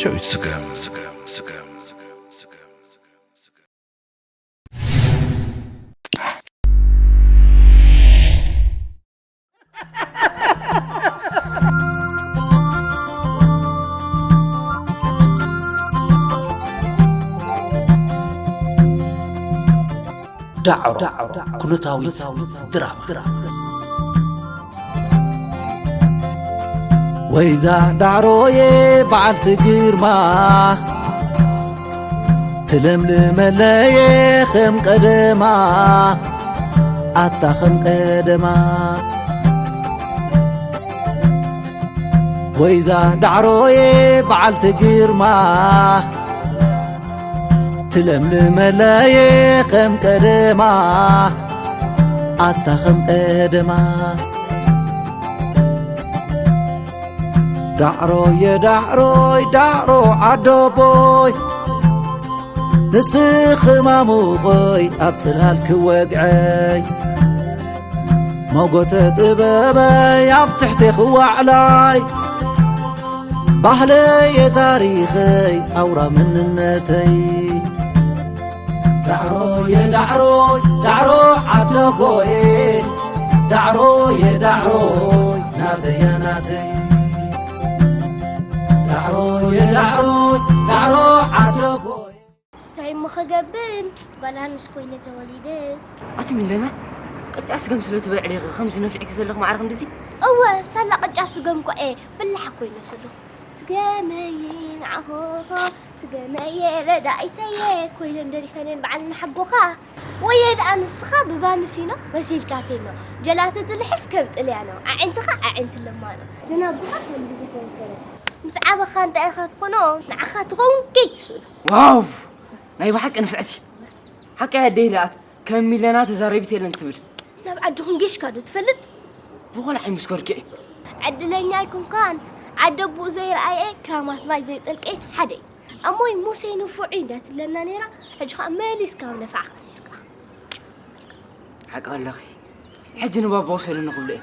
ሸዊት ስገም። ዳዕሮ ኩነታዊት ድራማ። ወይዛ ዳዕሮየ በዓልቲ ግርማ፣ ትለምልመለየ ከም ቀደማ፣ ኣታ ከም ቀደማ። ወይዛ ዳዕሮየ በዓልቲ ግርማ፣ ትለምልመለየ ከም ቀደማ፣ ኣታ ከም ቀደማ። ዳዕሮየ ዳዕሮይ ዳዕሮ ዓደቦይ፣ ንስኺ ማሙቐይ ኣብ ጽላል ክወግዐይ፣ መጎተ ጥበበይ ኣብ ትሕቲ ክዋዕላይ፣ ባህለየ ታሪኸይ ኣውራ መንነተይ። ዳዕሮየ ዳዕሮይ ዳዕሮ ዓደቦየ፣ ዳዕሮየ ዳዕሮይ ናተያ ናተይ። ዳዕሮየ ዳዕሮይ ዳዕሮ ዓደቦየ። እንታይ እሞ ክገብር፣ ጓል ኣንስ ኮይነ ተወሊደ። ኣቲ ሚለና፣ ቅጫ ስገም ስለ ትበልዒ ዲኺ ከምዚ ነፊዕኪ ዘለኺ ማዕረ ክንድዚ? እወ፣ ሳላ ቅጫ ስገም እኮ እየ ብላሕ ኮይነ ዘለኹ። ስገመየ ንዓኾ፣ ስገመየ ረዳኢተየ ኮይነን ደሪፈነን በዓል ንሓጎኻ። ወየ ደኣ ንስኻ ብባኒ ፊኖ መሲልካ ቴኖ፣ ጀላተ ትልሕስ ከም ጥልያኖ፣ ኣዒንትኻ ኣዒንቲ ለማኖ፣ ደናጉኻ ከም ብዝፈንፈኖ። ምስ ዓበኻ እንታይ ኢኻ ትኾኖ? ንዓኻ ትኸውን ከይትስእኖ። ዋው! ናይ ብሓቂ ንፍዕቲ። ሓቂ ኣደይ ደኣት ከም ሚለና ተዛረቢት የለን ትብል። ናብ ዓድኹም ጌሽካ ዶ ትፈልጥ? ብኾልዓይ ምስ ከድኩ እየ። ዕድለኛ ኣይኮንካን። ዓዲ ኣቦኡ ዘይረኣየ ክራማት ማይ ዘይጠልቀየ ሓደ እዩ። ኣሞይ ሙሴ ንፉዕ እዩ እንዳትብለና ነይራ፣ ሕጂ ኸኣ መሊስካ ኣብ ነፋዕኻ ነይርካ። ሓቂ ኣለኺ። ሕጂ ንባባ ውሰዱኒ ክብሉ እየ።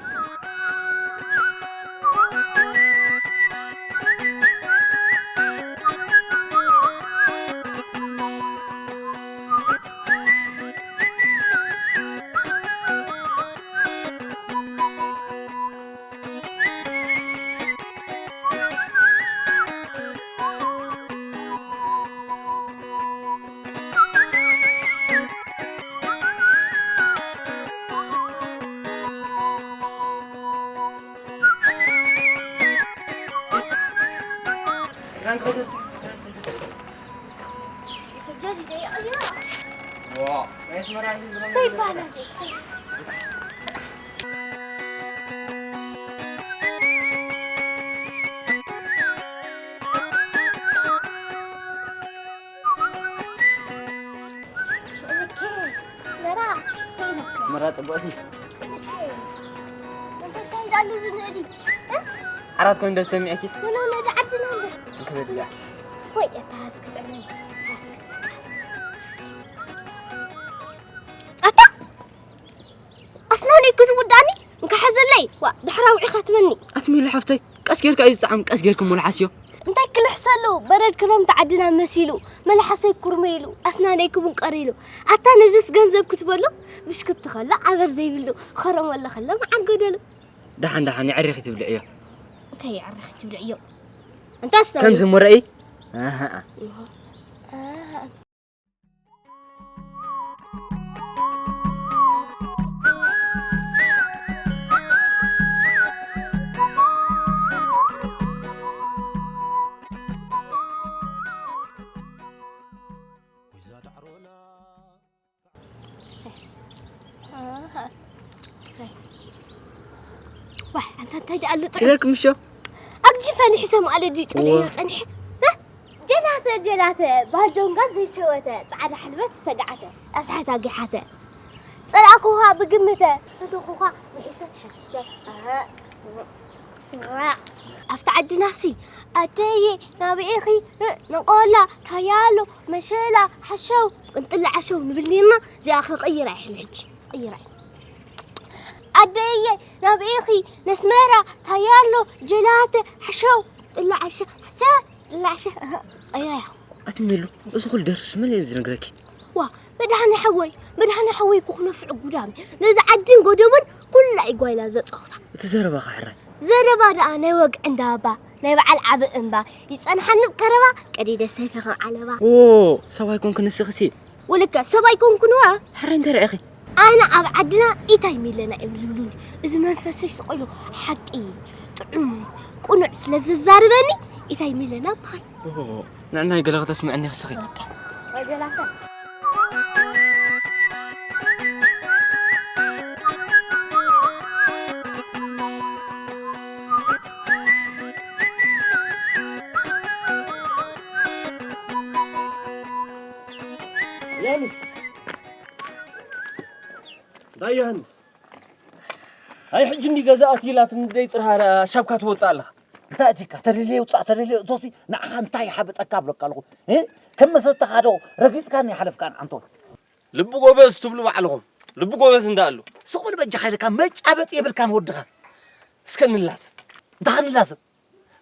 ዋ፣ ናይ ኣስመራ እንዲ ዝኸነ እንታይ ይባላል? መራ፣ መራ ጽቡቕ እዩ። እንታይ ይካየድ ኣሎ እዚ ንእዲ? እ? ዓራት ኮይኑ ደስ ሰሚዐኪ? ወላ ንእዲ ዓድና እንደ። እንክበድያ። ወይ፣ እታ ሃዝ ክጥዕመኒ። ኣታ! ኣስናነይ ክትውዳኒ እንካ ሓዘለይ። ዋ፣ ድሕራ ውዒኻ ትመኒ። ኣቲ ሚሉ ሓፍተይ፣ ቀስ ጌርካ እዩ ዝጠዓም፣ ቀስ ጌርኪ እሞ ልሓስዮ። እንታይ ክልሕሰሉ? በረድ ክረምቲ ዓድና መሲሉ፣ መልሓሰይ ኩርመ ኢሉ፣ ኣስናነይ ክቡን ቀሪሉ። ኣታ ነዝስ ገንዘብ ክትበሎ፣ ብሽክቲ ከሎ ኣበር ዘይብሉ፣ ኸረመሎ ከሎ መዓር ጎደሉ። ደሓን ደሓን፣ የዕሪኺ ትብልዕዮ። እንታይ የዕሪኺ ትብልዕዮ? እንታይ ኣስናነይ? ከምዚ እሞ ረእይ። ኣሃ። ኣሃ። ዋሕ፣ ኣንታ እንታይ ደኣ ኣሎ ጥዑም? ኢለኩም ሸው። ኣግጂ ፈሊሑ ሰምኣለ ድዩ ጸኒሑ እወ። ጸኒሑ? እ? ጀላተ፣ ጀላተ፣ ባልዶንጋ ዘይሸወተ፣ ጻዕዳ ሕልበት ሰጋዕተ፣ ኣስሓት ኣጊሓተ። ጸላእኩኻ ብግምተ፣ ፈተኹኻ ውሒሰ ሸቲተ። ኣሃ። ኣብቲ ዓድናሲ፣ ኣደየ፣ ናበይ ኢኺ? እ፣ ንቆላ፣ ታያሎ፣ መሸላ፣ ሓሸው፣ ቅንጥላ ዓሸው ንብል ኔርና፣ እዚኣ ክቕይራ እየ ሕጂ፣ ክቕይራ እየ። ኣደየ፣ ናበይ ኢኺ? ነስመራ፣ ታያሎ፣ ጀላተ፣ ሓሸው፣ ቅንጥላ ዓሸ-፣ ዓሸ-፣ ላዕሸ ኣያ ኣቲ ሜሉ፣ እዚ ኩሉ ደርፍስ መን እዩ ዝነግረኪ? ዋ፣ መድሃኒ ሓወይ፣ መድሃኒ ሓወይ እኮ ክነፍዕ ጉዳም እዩ። ነዚ ዓድን ጎደቦን ኩላ ይጓይላ ዘጻወታ። እቲ ዘረባኻ ሕራይ። ዘረባ ደኣ ናይ ወግዒ እንዳባ፣ ናይ በዓል ዓቢ እምባ፣ ይጸንሓኒ ቀረባ፣ ቀዲደ ሰይፈ ከም ዓለባ። ኦ፣ ሰብኣይ ኮንክ ንስኽሲ? ወልከ ሰብኣይ ኮንኩንዋ። ሕራይ እንታይ ርኢኺ? ኣነ ኣብ ዓድና ኢታይ ሚለና እዮም ዝብሉኒ። እዚ መንፈሰይ ስቕ ኢሉ ሓቂ ጥዑም ቁኑዕ ስለ ዘዛርበኒ ኢታይ ሚለና በሃል። ኦ፣ ንዕናይ ገለ ከተስምዐኒ ክስኺ። ያንስ፣ እንታይ ዮሃንስ? ኣይ፣ ሕጂ እንዲ ገዛ ኣትዩ ኢላትኒ ደይ ጽርሃ ሻብካ ትወጽእ ኣለኻ። እንታይ ኣቲካ? ተደልየ ውጻእ፣ ተደልየ እቶሲ ንዓኻ እንታይ ሓበጠካ ብለካ ኣለኹ። እ? ከም መሰተኻ ዶ ረጊጽካኒ ሓለፍካን ዓንቶ? ልቢ ጎበዝ ትብሉ ባዕልኹም። ልቢ ጎበዝ እንዳ ኣሉ። ስቕ በል በጃኻ ኢልካ መጫበጥ የብልካን ወድኻ። እስከ ንላዘብ። እንታይ ክንላዘብ?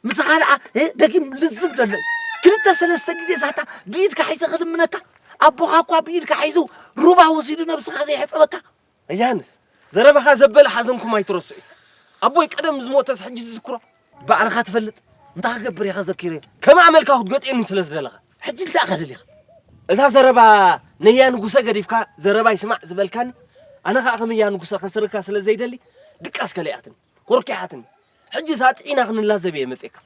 ምሳኻ ደኣ፣ እ፣ ደጊም ልዝብ ደሎ እዩ። ክልተ ሰለስተ ግዜ ዛታ ብኢድካ ሒዘ ክልምነካ። ኣቦኻ እኳ ብኢድካ ሒዙ ሩባ ወሲዱ ነብስኻ ዘየሕጸበካ። ኣያንስ፣ ዘረባኻ ዘበለ ሓዘንኩም ኣይትረስዑ። ኣቦይ ቀደም ዝሞተስ ሕጂ ዝዝክሮ? ባዕልኻ ትፈልጥ። እንታይ ክገብር እየ ከዘኪረዮ? ከም ኣመልካ ክትገጥየኒ ስለ ዝደለኻ። ሕጂ እንታይ ኢኻ ደሊኻ? እዛ ዘረባ ነያ ንጉሰ ገዲፍካ ዘረባይ ስማዕ ዝበልካኒ፣ ኣነ ኸኣ ከም እያ ንጉሰ ከስርካ ስለ ዘይደሊ፣ ድቃስ ከሊኣትኒ፣ ኮርኪሓትኒ። ሕጂ እሳ ጥዒና ክንላዘብ እየ መጺእካ።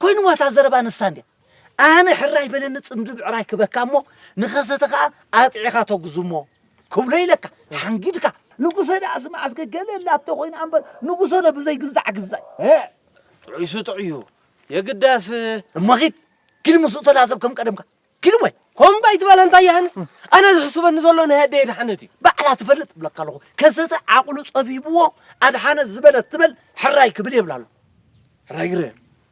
ኮይንዋ እታ ዘረባ ንሳ እንድያ። ኣነ ሕራይ በለኒ ጽምዲ ብዕራይ ክበካ እሞ፣ ንኸሰተ ኸኣ ኣጥዒኻ ተጉዝሞ ክብሎ ኢለካ፣ ሓንጊድካ። ንጉሰ ደኣ ስማዕ እስከ ገለ እላቶ ኮይና እምበር፣ ንጉሰ ዶ ብዘይ ግዛዕ ግዛይ? እ! ጥዑይሱ ጥዑዩ። የግዳስ እሞ ኺድ፣ ኪድ ምስኡ ተላዘብ ከም ቀደምካ። ኪድ ወይ። ከምኡ ኣይትበል ኣንታ ዮሃንስ። ኣነ ዝሕስበኒ ዘሎ ናይ ኣደይ ድሓነት እዩ። ባዕላ ትፈልጥ እብለካ ኣለኹ። ከሰተ ዓቕሉ ጸቢብዎ ኣድሓነት ዝበለት ትበል ሕራይ ክብል የብላ ኣሎ። ሕራይ ግረ፣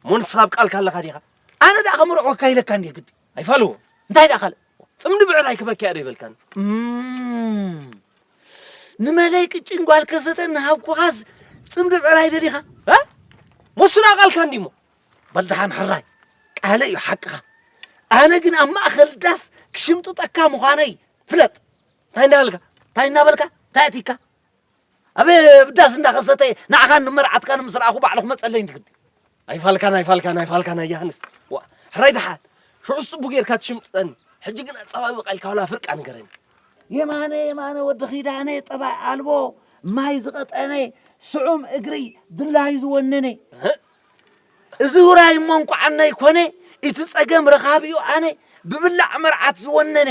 እሞ ንስኻ ኣብ ቃልካ ኣለኻ ዲኻ? ኣነ ደኣ ከመርዕወካ ኢለካ እንድየ ግዲ። ኣይፋልዎ። እንታይ ደኣ ካልእ? ጽምዲ ብዕራይ ክበኪ እያ ዶ ይበልካኒ? እም፣ ንመለይ ቅጭን ጓል ከሰተ እናሃብኩኻስ ጽምዲ ብዕራይ ደሊኻ? እ? መስና ቃልካ እንዲሞ። በል ደሓን ሕራይ፣ ቃለይ እዩ ሓቅኻ። ኣነ ግን ኣብ ማእከል ዳስ ክሽምጥጠካ ምዃነይ ፍለጥ። እንታይ እንዳበልካ? እንታይ እናበልካ? እንታይ ኣቲካ? ኣብ ዳስ እንዳኸሰተ ንዓኻን ንመርዓትካን ምስ ረኣኹ ባዕሉ ክመጸለይ እንዲ ግዲ። ኣይፋልካን፣ ኣይፋልካን፣ ኣይፋልካን፣ ኣያሃንስ። ዋ፣ ሕራይ ደሓን። ሽዑስ ጽቡቕ ጌርካ ትሽምጥጠኒ። ሕጂ ግን ኣጸባብቕ ኢልካ ዋላ ፍርቃ ንገረኒ። የማነ፣ የማነ ወዲ ኺዳነ፣ ጠባይ ኣልቦ፣ ማይ ዝቐጠነ፣ ስዑም እግሪ፣ ድላዩ ዝወነነ። እህ? እዚ ውራይ እሞ እንቋዕ ናይ ኮነ፣ እቲ ጸገም ረኻቢኡ ኣነ፣ ብብላዕ መርዓት ዝወነነ።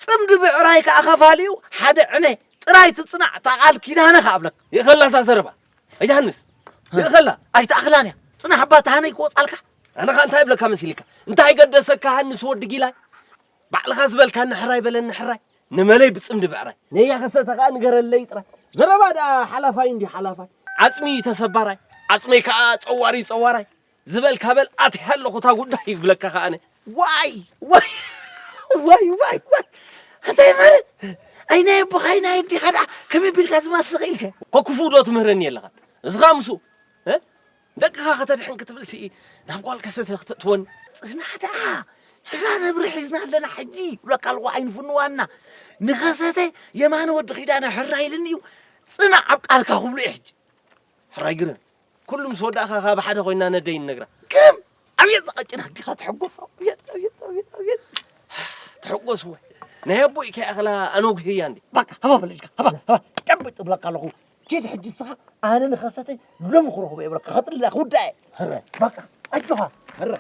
ጽምዲ ብዕራይ ከኣ ኸፋሊኡ ሓደ ዕነ፣ ጥራይ ትጽናዕ እታ ቃል ኪዳነ ከኣ እብለካ። ይእኸላ እዛ ዘረባ። ኣይ ዮሃንስ፣ ይእኸላ። ኣይትኣኽላን እያ። ጽናሕ እባ እታ ሃነይ ክወጻልካ። ኣነ ኸኣ እንታይ እብለካ መሲልካ? እንታይ ገደሰካ ሃንስ ወዲ ጊላይ? ባዕልኻ ዝበልካኒ ሕራይ በለኒ ሕራይ። ንመለይ ብጽምዲ ብዕራይ። ነያ ከሰተ ከኣ ንገረለይ ጥራይ። ዘረባ ደኣ ሓላፋይ እንዲ ሓላፋይ። ዓጽሚ ተሰባራይ። ዓጽመይ ከኣ ጸዋሪ ጸዋራይ። ዝበልካ በል ኣትየ ኣለኹ እታ ጉዳይ ይብለካ ከኣ ኣነ። ዋይ፣ ዋይ፣ ዋይ፣ ዋይ፣ ዋይ። ኣንታ የማነ፣ ኣይ ናይ ኣቦኻ፣ ኣይ ናይ ኣዴኻ ደኣ ከመይ ቢልካ ዝማስኽ ኢልካ? ኮክፉ ዶ ትምህረኒ ኣለኻ? እዚ ኸኣ ምስኡ፣ እ? ደቅኻ ከተድሕን ክትብል ሲኢ ናብ ጓል ከሰተ ክትእትወኒ? ጽናሕ ደኣ፣ ጭራ ነብሪ ሒዝና ኣለና ሕጂ፣ ይብለካ ኣለኹ ኣይንፍንዋና። ንኸሰተ የማነ ወዲ ኪዳነ ሕራይ ኢልኒ እዩ፣ ጽናዕ ኣብ ቃልካ ክብሎ እዩ ሕጂ። ሕራይ ግርም፣ ኩሉ ምስ ወዳእኻ ካብ ሓደ ኮይና ነደይ ንነግራ። ግርም፣ ኣቤት ዝቐጭን ኣዴኻ ትሕጎስ፣ ኣቤት፣ ኣቤት፣ ኣቤት፣ ኣቤት። ትሕጎስ ወይ? ናይ ኣቦይ ከይኣኽላ ኣነጉህያ እንዴ? በቃ፣ ሃባ በለጅካ፣ ሃባ፣ ሃባ፣ ጨብጥ እብለካ ኣለኹ። ኪድ ሕጂ ንስኻ ኣነ ንኸሰተ ሎሚ ክረኽቦ እየ ብለካ፣ ክጥልላ ክውዳእ እየ። ሕረ፣ በቃ፣ ኣጆኻ። ሕረ።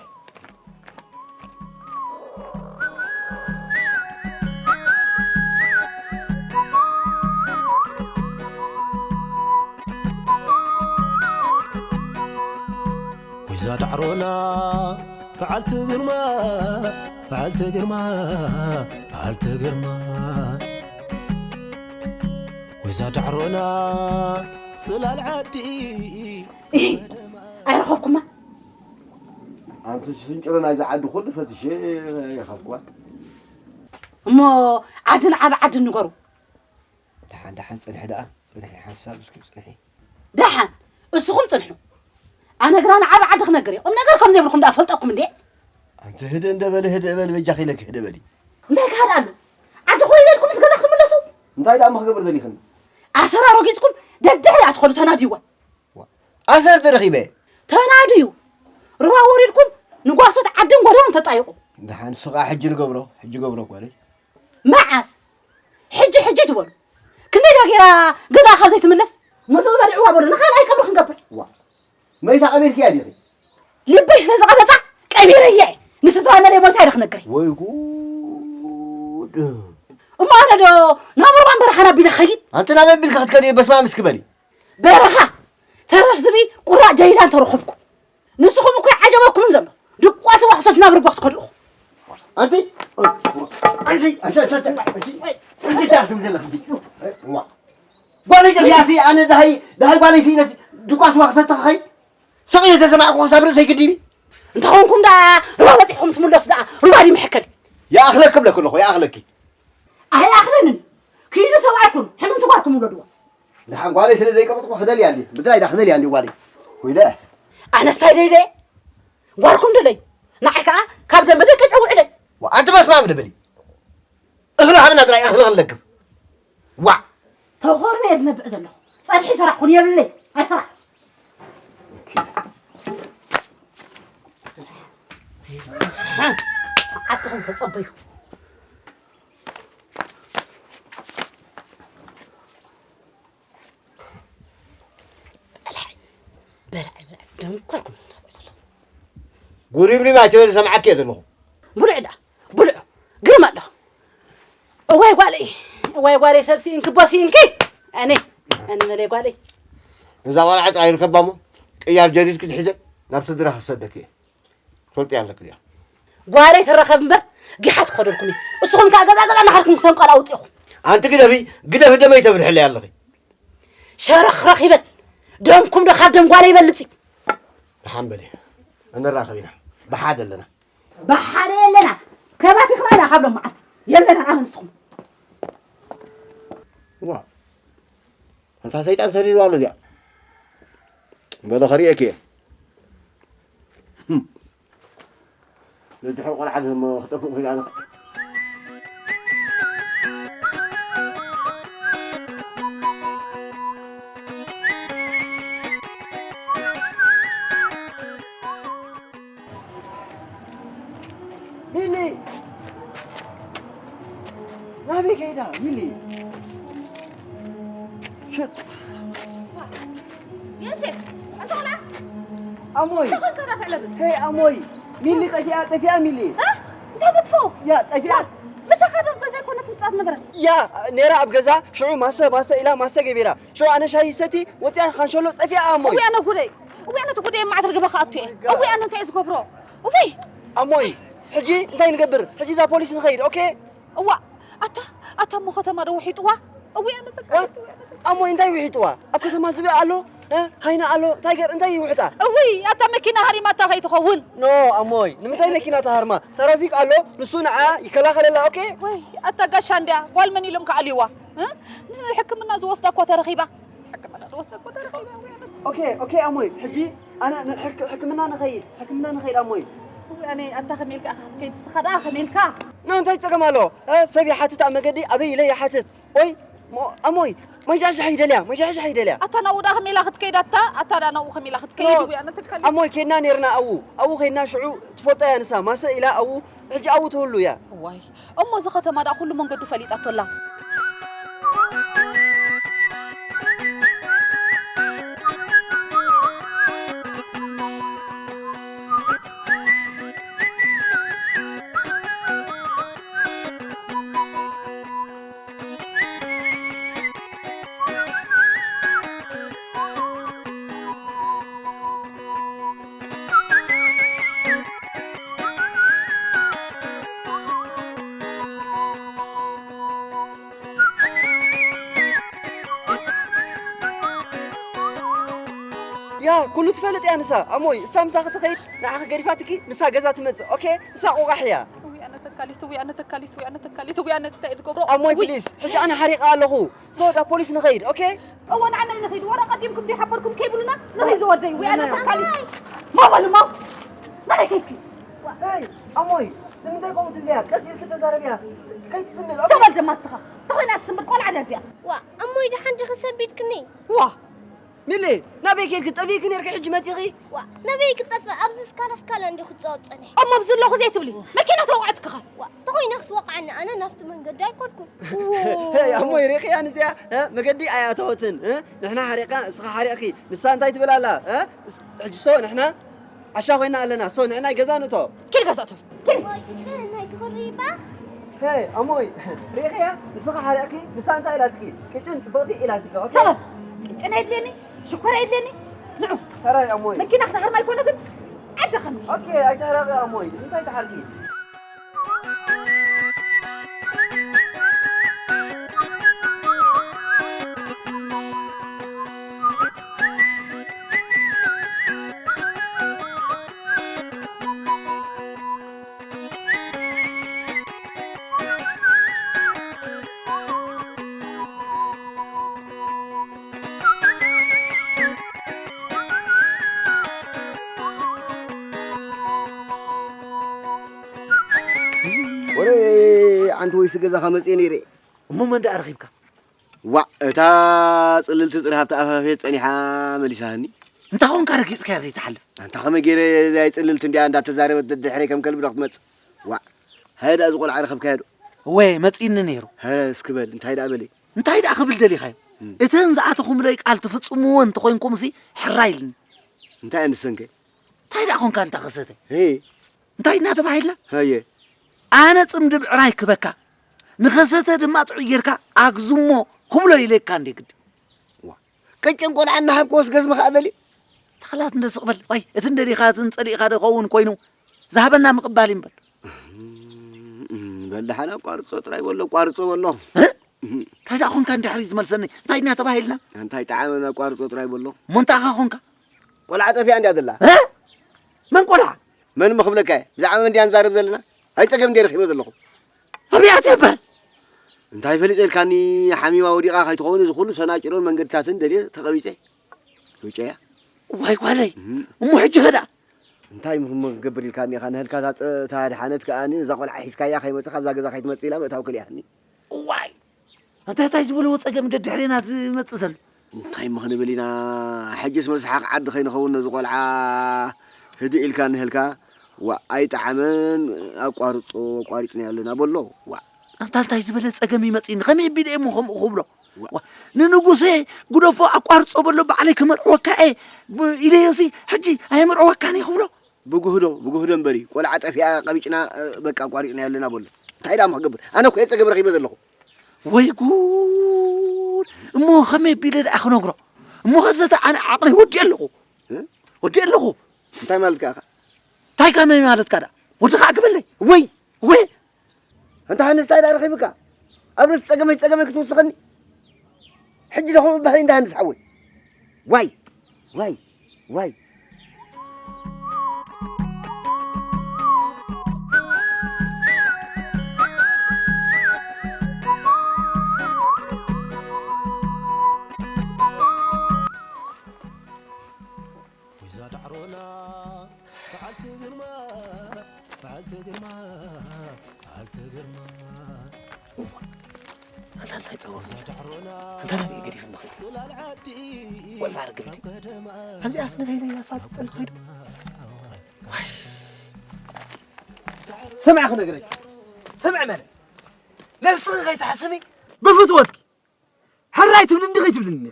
ወይዛ ዳዕሮና በዓልቲ ግርማ፣ በዓልቲ ግርማ፣ በዓልቲ ግርማ። ወይዛ ዳዕሮና ጽላል ዓዲ። እህ፣ ኣይረኸብኩማ። ኣንቲ ስንጭሮ ናይዛ ዓዲ ኩሉ ፈትሸ ኣይረኸብኩዋ። እሞ ዓድን ዓቢ ዓድን ንገሩ። ደሓን፣ ደሓን፣ ጽንሒ ደኣ፣ ጽንሒ፣ ሓንሳብ እስኪ ጽንሒ። ደሓን፣ እስኹም ጽንሑ። ኣነ ግና ንዓቢ ዓዲ ክነግር እየ። ቁም ነገር ከም ዘይብልኩም ደኣ ፈልጠኩም እንዴ? ኣንቲ ህድእ እንደ በሊ፣ ህድእ በሊ፣ በጃኺ ኢለኪ ህድእ በሊ። እንታይ ክሃድእ ኣሎ? ዓዲ ኾይ ኢለልኩምስ ገዛ ክትምለሱ? እንታይ ደኣ እሞ ክገብር ደሊኽኒ? ኣሰር ኣሮጊጽኩም ደድሕሪኣ ትኸዱ ተናድይዋ። ዋ፣ ኣሰር ተረኺበ። ተናድዩ። ሩባ ወሪድኩም ንጓሶት ዓድን ጎደቦን ተጣይቑ። ደሓን ስቓ ሕጂ ንገብሮ፣ ሕጂ ገብሮ ጓለይ። መዓስ? ሕጂ ሕጂ ትበሉ። ክንደይ ዳ ጌራ ገዛ ካብ ዘይትምለስ? ምስኡ በሊዕዋ በሉ፣ ንኻልኣይ ቀብሪ ክንገብር። ዋ፣ መይታ ቀቢርክያ ዲኺ? ልበይ ስለ ዝቐበጻ ቀቢረያ እየ። ንስድራ መለይ ሞልታ ኢለ ክነግር። ወይ ጉድ። እሞ ኣነ ዶ ናብ ሩባን በረኻን ኣቢለ ክኸይድ? ኣንቲ ናበይ ኣቢልካ ክትከዲ? በስመ ኣብ እስኪ በሊ። በረኻ ተረፍ ዝብኢ ቁራዕ ጀይላን ተረኸብኩ። ንስኹም እኮ ኣይዓጀበኩምን ዘሎ። ድቋስ ዋሕሶ ዝናብ ርጓ ክትከዱ ኢኹም። ኣንቲ፣ ኣንቲ፣ ኣንቲ፣ ኣንቲ፣ ኣንቲ፣ ኣንቲ፣ ኣንቲ፣ እንታይ ትብሊ ዘለኺ ኣንቲ? ዋ። ጓለይ ጠፊኣሲ፣ ኣነ ደሃይ፣ ደሃይ ጓለይ ስኢነሲ፣ ድቋስ ዋሕሶ ተኸኸይ? ስቕ ኢለ ተሰማዕኩ ክሳብ ርእሰይ ክዲኒ። እንተኾንኩም ደኣ ሩባ በጺሕኩም ትምለሱ ደኣ፣ ሩባ ድዩ መሐከሊ? ይኣኽለኪ እብለኪ ኣለኹ፣ ይኣኽለኪ። ኣይኣኽለንን። ኪዱ ሰብኣይኩም፣ ሕምምቲ ጓልኩም ውለድዋ። ደሓን ጓለይ ስለ ዘይቀበጥኩ ክደልያ እንዲ። ብድላይ ዳ ክደልያ እንዲ ጓለይ። ወይለ። ኣነስ እንታይ ደይደ? ጓልኩም ደለይ። ንዓይ ከኣ ካብ ደንበ ደቂ ጨውዕለይ። ዋ፣ ኣንቲ በስማም ድበሊ። እኽሊ ሃብና ጥራይ እኽሊ ክንለክፍ። ዋ። ተኾርመ እየ ዝነብዕ ዘለኹ። ጸብሒ ሰራሕኹን የብለይ። ኣይሰራሕ። ዓድኹም ተጸበዩ። በልዓይ፣ በልዓይ፣ በልዓይ፣ ደንኮርኩም ትበልዕ ዘለኹ። ጉሪምሪም ኣይትበል፣ ሰምዓኪ እየ ዘለኹ። ብሉዕ ዳ፣ ብሉዕ፣ ግርም ኣለኹ። እዋይ ጓለይ፣ እዋይ ጓለይ፣ ሰብ ስኢንኪ፣ ቦ ስኢንኪ። ኣነ፣ ኣነ መለይ ጓለይ። እዛ ቆልዓ ጥራይ ርከባ እሞ፣ ቅያር ጀዲድኪ ትሒዘ፣ ናብ ስድራ ክሰደኪ እየ። ትፈልጥያ ኣለኪ እዚኣ። ጓለይ ትረኸብ እምበር፣ ጊሓ ትኸደልኩም እዩ። እስኹም ከኣ ገዛ ገዛ እናኸድኩም ክተንቀላውጡ ኢኹም። ኣንቲ ግደፊ፣ ግደፊ ደመይ ተብልሕለይ ኣለኺ። ሸረኽረኽ ይበል። ደምኩም ዶ ካብ ደም ጓለይ ይበልጽ እዩ? ደሓን በሊ። እንራኸብ ኢና። ብሓደ ኣለና። ብሓደ የለና። ከባት ይኽና ኢና ካብ ሎም መዓልቲ። የለና ኣነ ንስኹም። ዋ። ኣንታ ሰይጣን ሰዲድዋ ኣሎ እዚኣ። በለ ኸርእየኪ እየ። ህም። ነቲ ሕር ቆልዓ ድማ ክጠፍእ ክኢላ ኣነ። ሚሊ! ናበይ ከይዳ? ሚሊ! ሽት! ዮሴፍ፣ ኣንታ ቆልዓ! ኣሞይ! እንታይ ኮንካ ዳፍዕ ለብል? ሄይ ኣሞይ! ሚሊ ጠፊኣ፣ ጠፊኣ ሚሊ! እ? እንታይ መጥፎ? ያ፣ ጠፊኣ! ዋ፣ ምሳኻ ዶ ኣብ ገዛ ኣይኮነትን ትጻወት ነበረት? ያ፣ ነይራ ኣብ ገዛ፣ ሽዑ ማሰ፣ ማሰ ኢላ ማሰ ገቢራ። ሽዑ ኣነ ሻሂ ሰቲ፣ ወጺኣ ካንሸሎ ጠፊኣ ኣሞይ! እውይ ኣነ ጉደይ! እውይ ኣነ እቲ ጉደይ መዓት ርግበ ክኣቱ እየ! እውይ ኣነ እንታይ እየ ዝገብሮ? እውይ! ኣሞይ! ሕጂ እንታይ ንገብር? ሕጂ ናብ ፖሊስ ንኸይድ፣ ኦኬ? እዋ፣ ኣታ፣ ኣታ እሞ ከተማ ዶ ውሒጥዋ? እውይ ኣነ ተቃሊት፣ እውይ ኣነ ተቃሊት። ኣሞይ እንታይ ውሒጥዋ? ኣብ ከተማ ዝብኢ ኣሎ? እ? ሃይና ኣሎ? ታይገር እንታይ ይውሕጣ? እውይ፣ ኣታ መኪና ሃሪማታ ከይትኸውን። ኖ፣ ኣሞይ፣ ንምንታይ መኪና ተሃርማ? ትራፊክ ኣሎ፣ ንሱ ንዓ ይከላኸለላ፣ ኦኬ? ወይ፣ ኣታ ጋሻ እንድያ፣ ጓል መን ኢሎም ከዓልይዋ? እ? ንሕክምና ዝወስዳ እኮ ተረኺባ። ሕክምና ዝወስዳ እኮ ተረኺባ፣ እውይ ኣነ። ኦኬ፣ ኦኬ፣ ኣሞይ፣ ሕጂ ኣነ ንሕክ-፣ ሕክምና ንኸይድ፣ ሕክምና ንኸይድ፣ ኣሞይ። እውይ ኣነ፣ ኣታ ከመይ ኢልካ ኢኻ ክትከይድ? ንስኻ ደኣ ከመይ ኢልካ? ኖ፣ እንታይ ጸገም ኣሎ? እ፣ ሰብ ይሓትት ኣብ መገዲ፣ ኣበይ ኢለ ይሓትት? ወይ፣ ሞ-፣ ኣሞይ፣ መጃሕጃሕ ይደልያ፣ መጃሕጃሕ ይደልያ። ኣታ ናብኡ ደኣ ከመይ ኢላ ክትከይድ? ኣታ፣ ኣታ ደኣ ናብኡ ከመይ ኢላ ክትከይድ? ኖ፣ እውይ ኣነ ተካሊ። ኣሞይ፣ ኬድና ኔርና ኣብኡ፣ ኣብኡ ኬድና ሽዑ ትፈልጦ እያ ንሳ፣ ማሰ ኢላ ኣብኡ፣ ሕጂ ኣብኡ ትህሉ እያ። እዋይ፣ እሞ እዚ ከተማ ደኣ ኩሉ መንገዱ ፈሊጣቶ ኣላ። ያ፣ ኩሉ ትፈልጥ እያ ንሳ። ኣሞይ፣ እሳ ምሳኺ ትኸይድ፣ ንዓኺ ገዲፋትኪ፣ ንሳ ገዛ ትመጽእ። ኦኬ? ንሳ ቆቃሕ እያ። እውይ፣ ኣነ ተካሊት፣ እውይ፣ ኣነ ተካሊት፣ እውይ፣ ኣነ ተካሊት፣ እውይ፣ ኣነ እንታይ እየ ዝገብሮ? ኣሞይ፣ እውይ። ፕሊዝ፣ ሕጂ ኣነ ሓሪቐ ኣለኹ። ሶ፣ ናብ ፖሊስ ንኸይድ፣ ኦኬ? እወ፣ ንዓና ንኸይድ። ወረ ቀዲምኩም ዘይሓበርኩም ከይብሉና፣ ንኸይድ ዝወደይ። እውይ፣ ኣነ ናይ ተካሊት። ማ በሉ፣ ማ? ናበይ ከይድኪ? ሄይ ኣሞይ፣ ንምንታይ ከምኡ ትብልያ? ቀስ ኢልኪ ተዛረብያ፣ ከይትስምዕ። ሰበል ደማ እስኻ ተኾይና ትስምር ቆልዓ ድያ እዚኣ? ዋ፣ ኣሞይ ደሓን ዲኺ ሰንቢድክኒ? ዋ፣ ሚሊ፣ ናበይ ኬድኪ? ጠፊእኪ ኔርኪ፣ ሕጂ መጺኺ? ዋ፣ ናበይ ክጠፍእ? ኣብዚ ስካላ ስካላ እንዲ ክጻወት ጸኒሐ። እሞ ኣብዚ ኣለኹ ዘይትብሊ? መኪና ተወቕዐትኪ ኸ? ዋ፣ ተኾይና ክትወቕዓኒ፣ ኣነ ናብቲ መንገዲ ኣይኮድኩን። ሄይ ኣሞይ፣ ሪእኽያ ንዚኣ፣ እ? መገዲ ኣያተወትን፣ እ? ንሕና ሓሪቕና፣ እስኻ ሓሪቕኪ፣ ንሳ እንታይ ትብል ኣላ፣ እ? እስ-፣ ሕጂ ሶ ንሕና ዓሻ ኮይና ኣለና። ሶ ንሕና ገዛ ንእቶ። ኪድ ገዛ እቶ። ኪድ። ወይ ቅጭን ናይ ትኹሪባ? ሄይ ኣሞይ፣ ሪእኽያ? ንስኻ ሓሪቕኪ፣ ንሳ እንታይ ኢላትኪ? ቅጭን ጽብቕቲ ኢላትኪ። ኦኬ? ሰበ፣ ቅጭን ኣይድልየኒ፣ ሽኮር ኣይድልየኒ። ንዑ። ሕራይ ኣሞይ። መኪና ክትሃርም ኣይኮነትን። ዓዲ ኸምሽ። ኦኬ፣ ኣይትሕረቒ ኣሞይ። እንታይ ትሓርቂ? ወረ ዓንቱ ወይስ ገዛኻ መጽየ ነይረ። እሞ መን ደኣ ረኺብካ? ዋእ፣ እታ ጽልልቲ ጥሪሃ ኣብቲ ኣፋፌት ጸኒሓ መሊሳኒ። እንታይ ኾንካ ረጊጽካያ ዘይትሓልፍ? ኣንታ ከመይ ገይረ እዛ ጽልልቲ እንዲኣ እንዳተዛረበት ደድሕረይ ከም ከልቢ ዶ ክትመጽእ? ዋእ፣ ሃየ ደኣ እዚ ቆልዓ ረኸብካዮ ዶ? እወ፣ መጺእኒ ነይሩ። ሃየ እስኪ በል፣ እንታይ ደኣ በለ? እንታይ ደኣ ክብል ደሊኻዮ? እም። እተን ዝኣተኹምለይ ቃል ትፍጽምዎ እንተኾይንኩምሲ ሕራይ ኢልኒ። እንታይ እየን ንሰንከ? እንታይ ደኣ ኾንካ እንተ ኸሰተ? ሄ። እንታይ ኢና ተባሂልና? ሃየ። ኣነ ጽምዲ ብዕራይ ክበካ፣ ንኸሰተ ድማ ጥዑይ ጌርካ ኣግዝሞ ክብሎ ኢለካ እንዴ ግዲ። ዋ፣ ቅጭን ቆልዓ እናሃብክዎስ ገዝሚ ኸኣ ደልዩ? ተኽላት እንደ ስቕ በል። ዋይ፣ እቲ እንደሊኻ፣ እቲ እንጸሊእኻ ዶ ኸውን ኮይኑ? ዝሃበና ምቕባል እዩ እምበር። እም፣ በል ደሓን ኣቋርጾ ጥራይ በሎ፣ ኣቋርጾ በሎ። እ? እንታይ ደኣ ኾንካ እንድሕሪ ዝመልሰኒ? እንታይ ኢና ተባሂልና? እንታይ ጠዓመን ኣቋርጾ ጥራይ በሎ። እሞ እንታይ ኸ ኾንካ? ቆልዓ ጠፊኣ እንድያ ዘላ። እ? መን ቆልዓ? መን እሞ ክብለካ እየ? ብዛዕባ መን ድያ ንዛረብ ዘለና? ኣይጸገም እንድየ ረኺበ ዘለኹ። ኣብያት ይበል። እንታይ ፈሊጠ ኢልካኒ፣ ሓሚማ ወዲቓ ከይትኸውን እዚ ኩሉ ሰናጭሮን መንገድታትን ደልየ ተቐቢጸ። ውጨያ? ዋይ ጓለይ፣ እም። እሞ ሕጂ ኸ ደኣ? እንታይ ምህሞ ክገብር ኢልካኒ ኢኻ? ንህልካ እታ ጸ-፣ እታ ድሓነት ከኣኒ እዛ ቆልዓ ሒዝካያ ከይመጽእ፣ ካብዛ ገዛ ከይትመጽእ ኢላ ምእታው ከሊኣኒ። እዋይ! ኣንታ እንታይ ዝበልዎ ጸገም ደድሕሬና ዝመጽእ ዘሎ? እንታይ እሞ ክንብል ኢና? ሕጅስ መስሓቕ ዓዲ ከይንኸውን ነዚ ቆልዓ ህድእ ኢልካ ንህልካ፣ ዋእ ኣይጠዓመን፣ ኣቋርጾ፣ ኣቋሪጽናዮ ኣለና በሎ። ዋእ! ኣንታ እንታይ ዝበለ ጸገም እዩ መጺእኒ? ከመይ ኣቢለ እየ እሞ ከምኡ ክብሎ? ዋ። ዋ። ንንጉሰ ግደፎ ኣቋርጾ በሎ ባዕለይ ክመርዕወካ እየ ብ-፣ ኢለዮሲ ሕጂ ኣየመርዕወካን እየ ክብሎ? ብጉህዶ፣ ብጉህዶ እምበሪ፣ ቆልዓ ጠፊኣ ቀቢጽና፣ እ፣ በቃ ኣቋሪጽናዮ ኣለና በሎ። እንታይ ደኣ እሞ ክገብር? ኣነ እኮ እየ ጸገም ረኺበ ዘለኹ። ወይ ጉድ! እሞ ከመይ ኣቢለ ደኣ ክነግሮ? እሞ ከዘተ ኣነ ዓቕለይ ወዲኤ ኣለኹ። እ? ወዲኤ ኣለኹ። እንታይ ማለትካ ኢኻ? እንታይ ከመይ ማለትካ ደኣ? ወዲ ኸኣ ግበለይ። ወይ! ወይ! ኣንታ ሃንስ እንታይ ደኣ ረኺብካ? ኣብ ርእሲ ጸገመይ ጸገመይ ክትውስኸኒ? ሕጂ ዶ ከምኡ በሃሊ እንዳ ሃንስ ሓወይ? ዋይ! ዋይ! ዋይ! ወይዛ ዳዕሮና በዓልቲ ግርማ፣ በዓልቲ ግርማ፣ በዓልቲ ግርማ። ኣንታ እንታይ ጸወር? ወይዛ ዳዕሮና ኣንታ ናበይ ገዲፍኒ ኸይዱ? ጽላል ዓዲ ወዛ ርግብቲ። ካብ ቀደማ፣ ኣብዚኣስ ንበይነይ ኣፋጥጠኒ ኸይዱ? ዋይ። ስምዒ ክነግረኪ። ስምዒ መለ። ነብስኺ ከይትሓስቢ ብፍትወትኪ። ሕራይ ትብልኒ ኸይትብልኒ።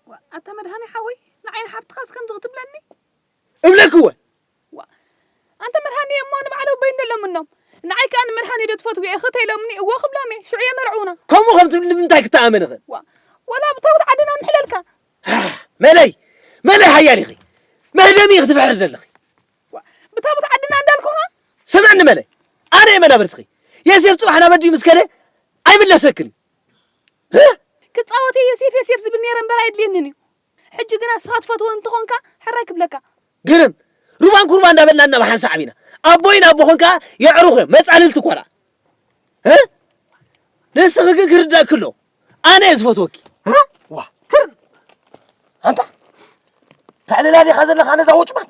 ዋ፣ ኣታ መድሃኒ ሓወይ፣ ንዓይ ንሓፍትኻስ ከምዚ ክትብለኒ? እብለኪ እወ። ዋ፣ ኣንተ መድሃኒ እሞ ንባዕለ ኣቦይ እንደለምኖም። ንዓይ ከኣ ንመድሃኒ ዶ ትፈትውዮ ኢኺ ተይሎምኒ፣ እወ ክብሎም እየ። ሽዑ የመርዕዉና። ከምኡ ከም ትብሊ ንምንታይ ክተኣመን እኽእል? ዋ፣ ወላ ብታቦት ዓድና ንሕለልካ። ኣህ፣ መለይ፣ መለይ ሓያል ኢኺ። መህደሚ ኢኺ ትፍሕሪ ዘለኺ። ዋ፣ ብታቦት ዓድና እንዳልኩኻ? ስምዕኒ መለይ፣ ኣነ እየ መናብርትኺ። የሴፍ ጽባሕ ናብ ኣዲኡ ምስ ከደ ኣይምለሰክን እዩ። ህ? ክጻወት እየ ዮሴፍ ዮሴፍ ዝብል ነይረ እምበር ኣየድልየንን እዩ። ሕጂ ግና ንስኻ ትፈትዎ እንተኾንካ ሕራይ ክብለካ። ግርም! ሩባን ኩርባን እንዳበልና እና ብሓንሳብ ኢና። ኣቦይን ኣቦ ኾንካ የዕሩኽ እዮም፣ መጻልልቲ እኳ ደኣ። እ? ንስኺ ግን ክርዳእኪ ኣለዎ። ኣነ እየ ዝፈትወኪ። እ? ዋ፣ ክርን! ኣንታ! ተዕልላ ዲኻ ዘለኻ ነዛ ወጭማት?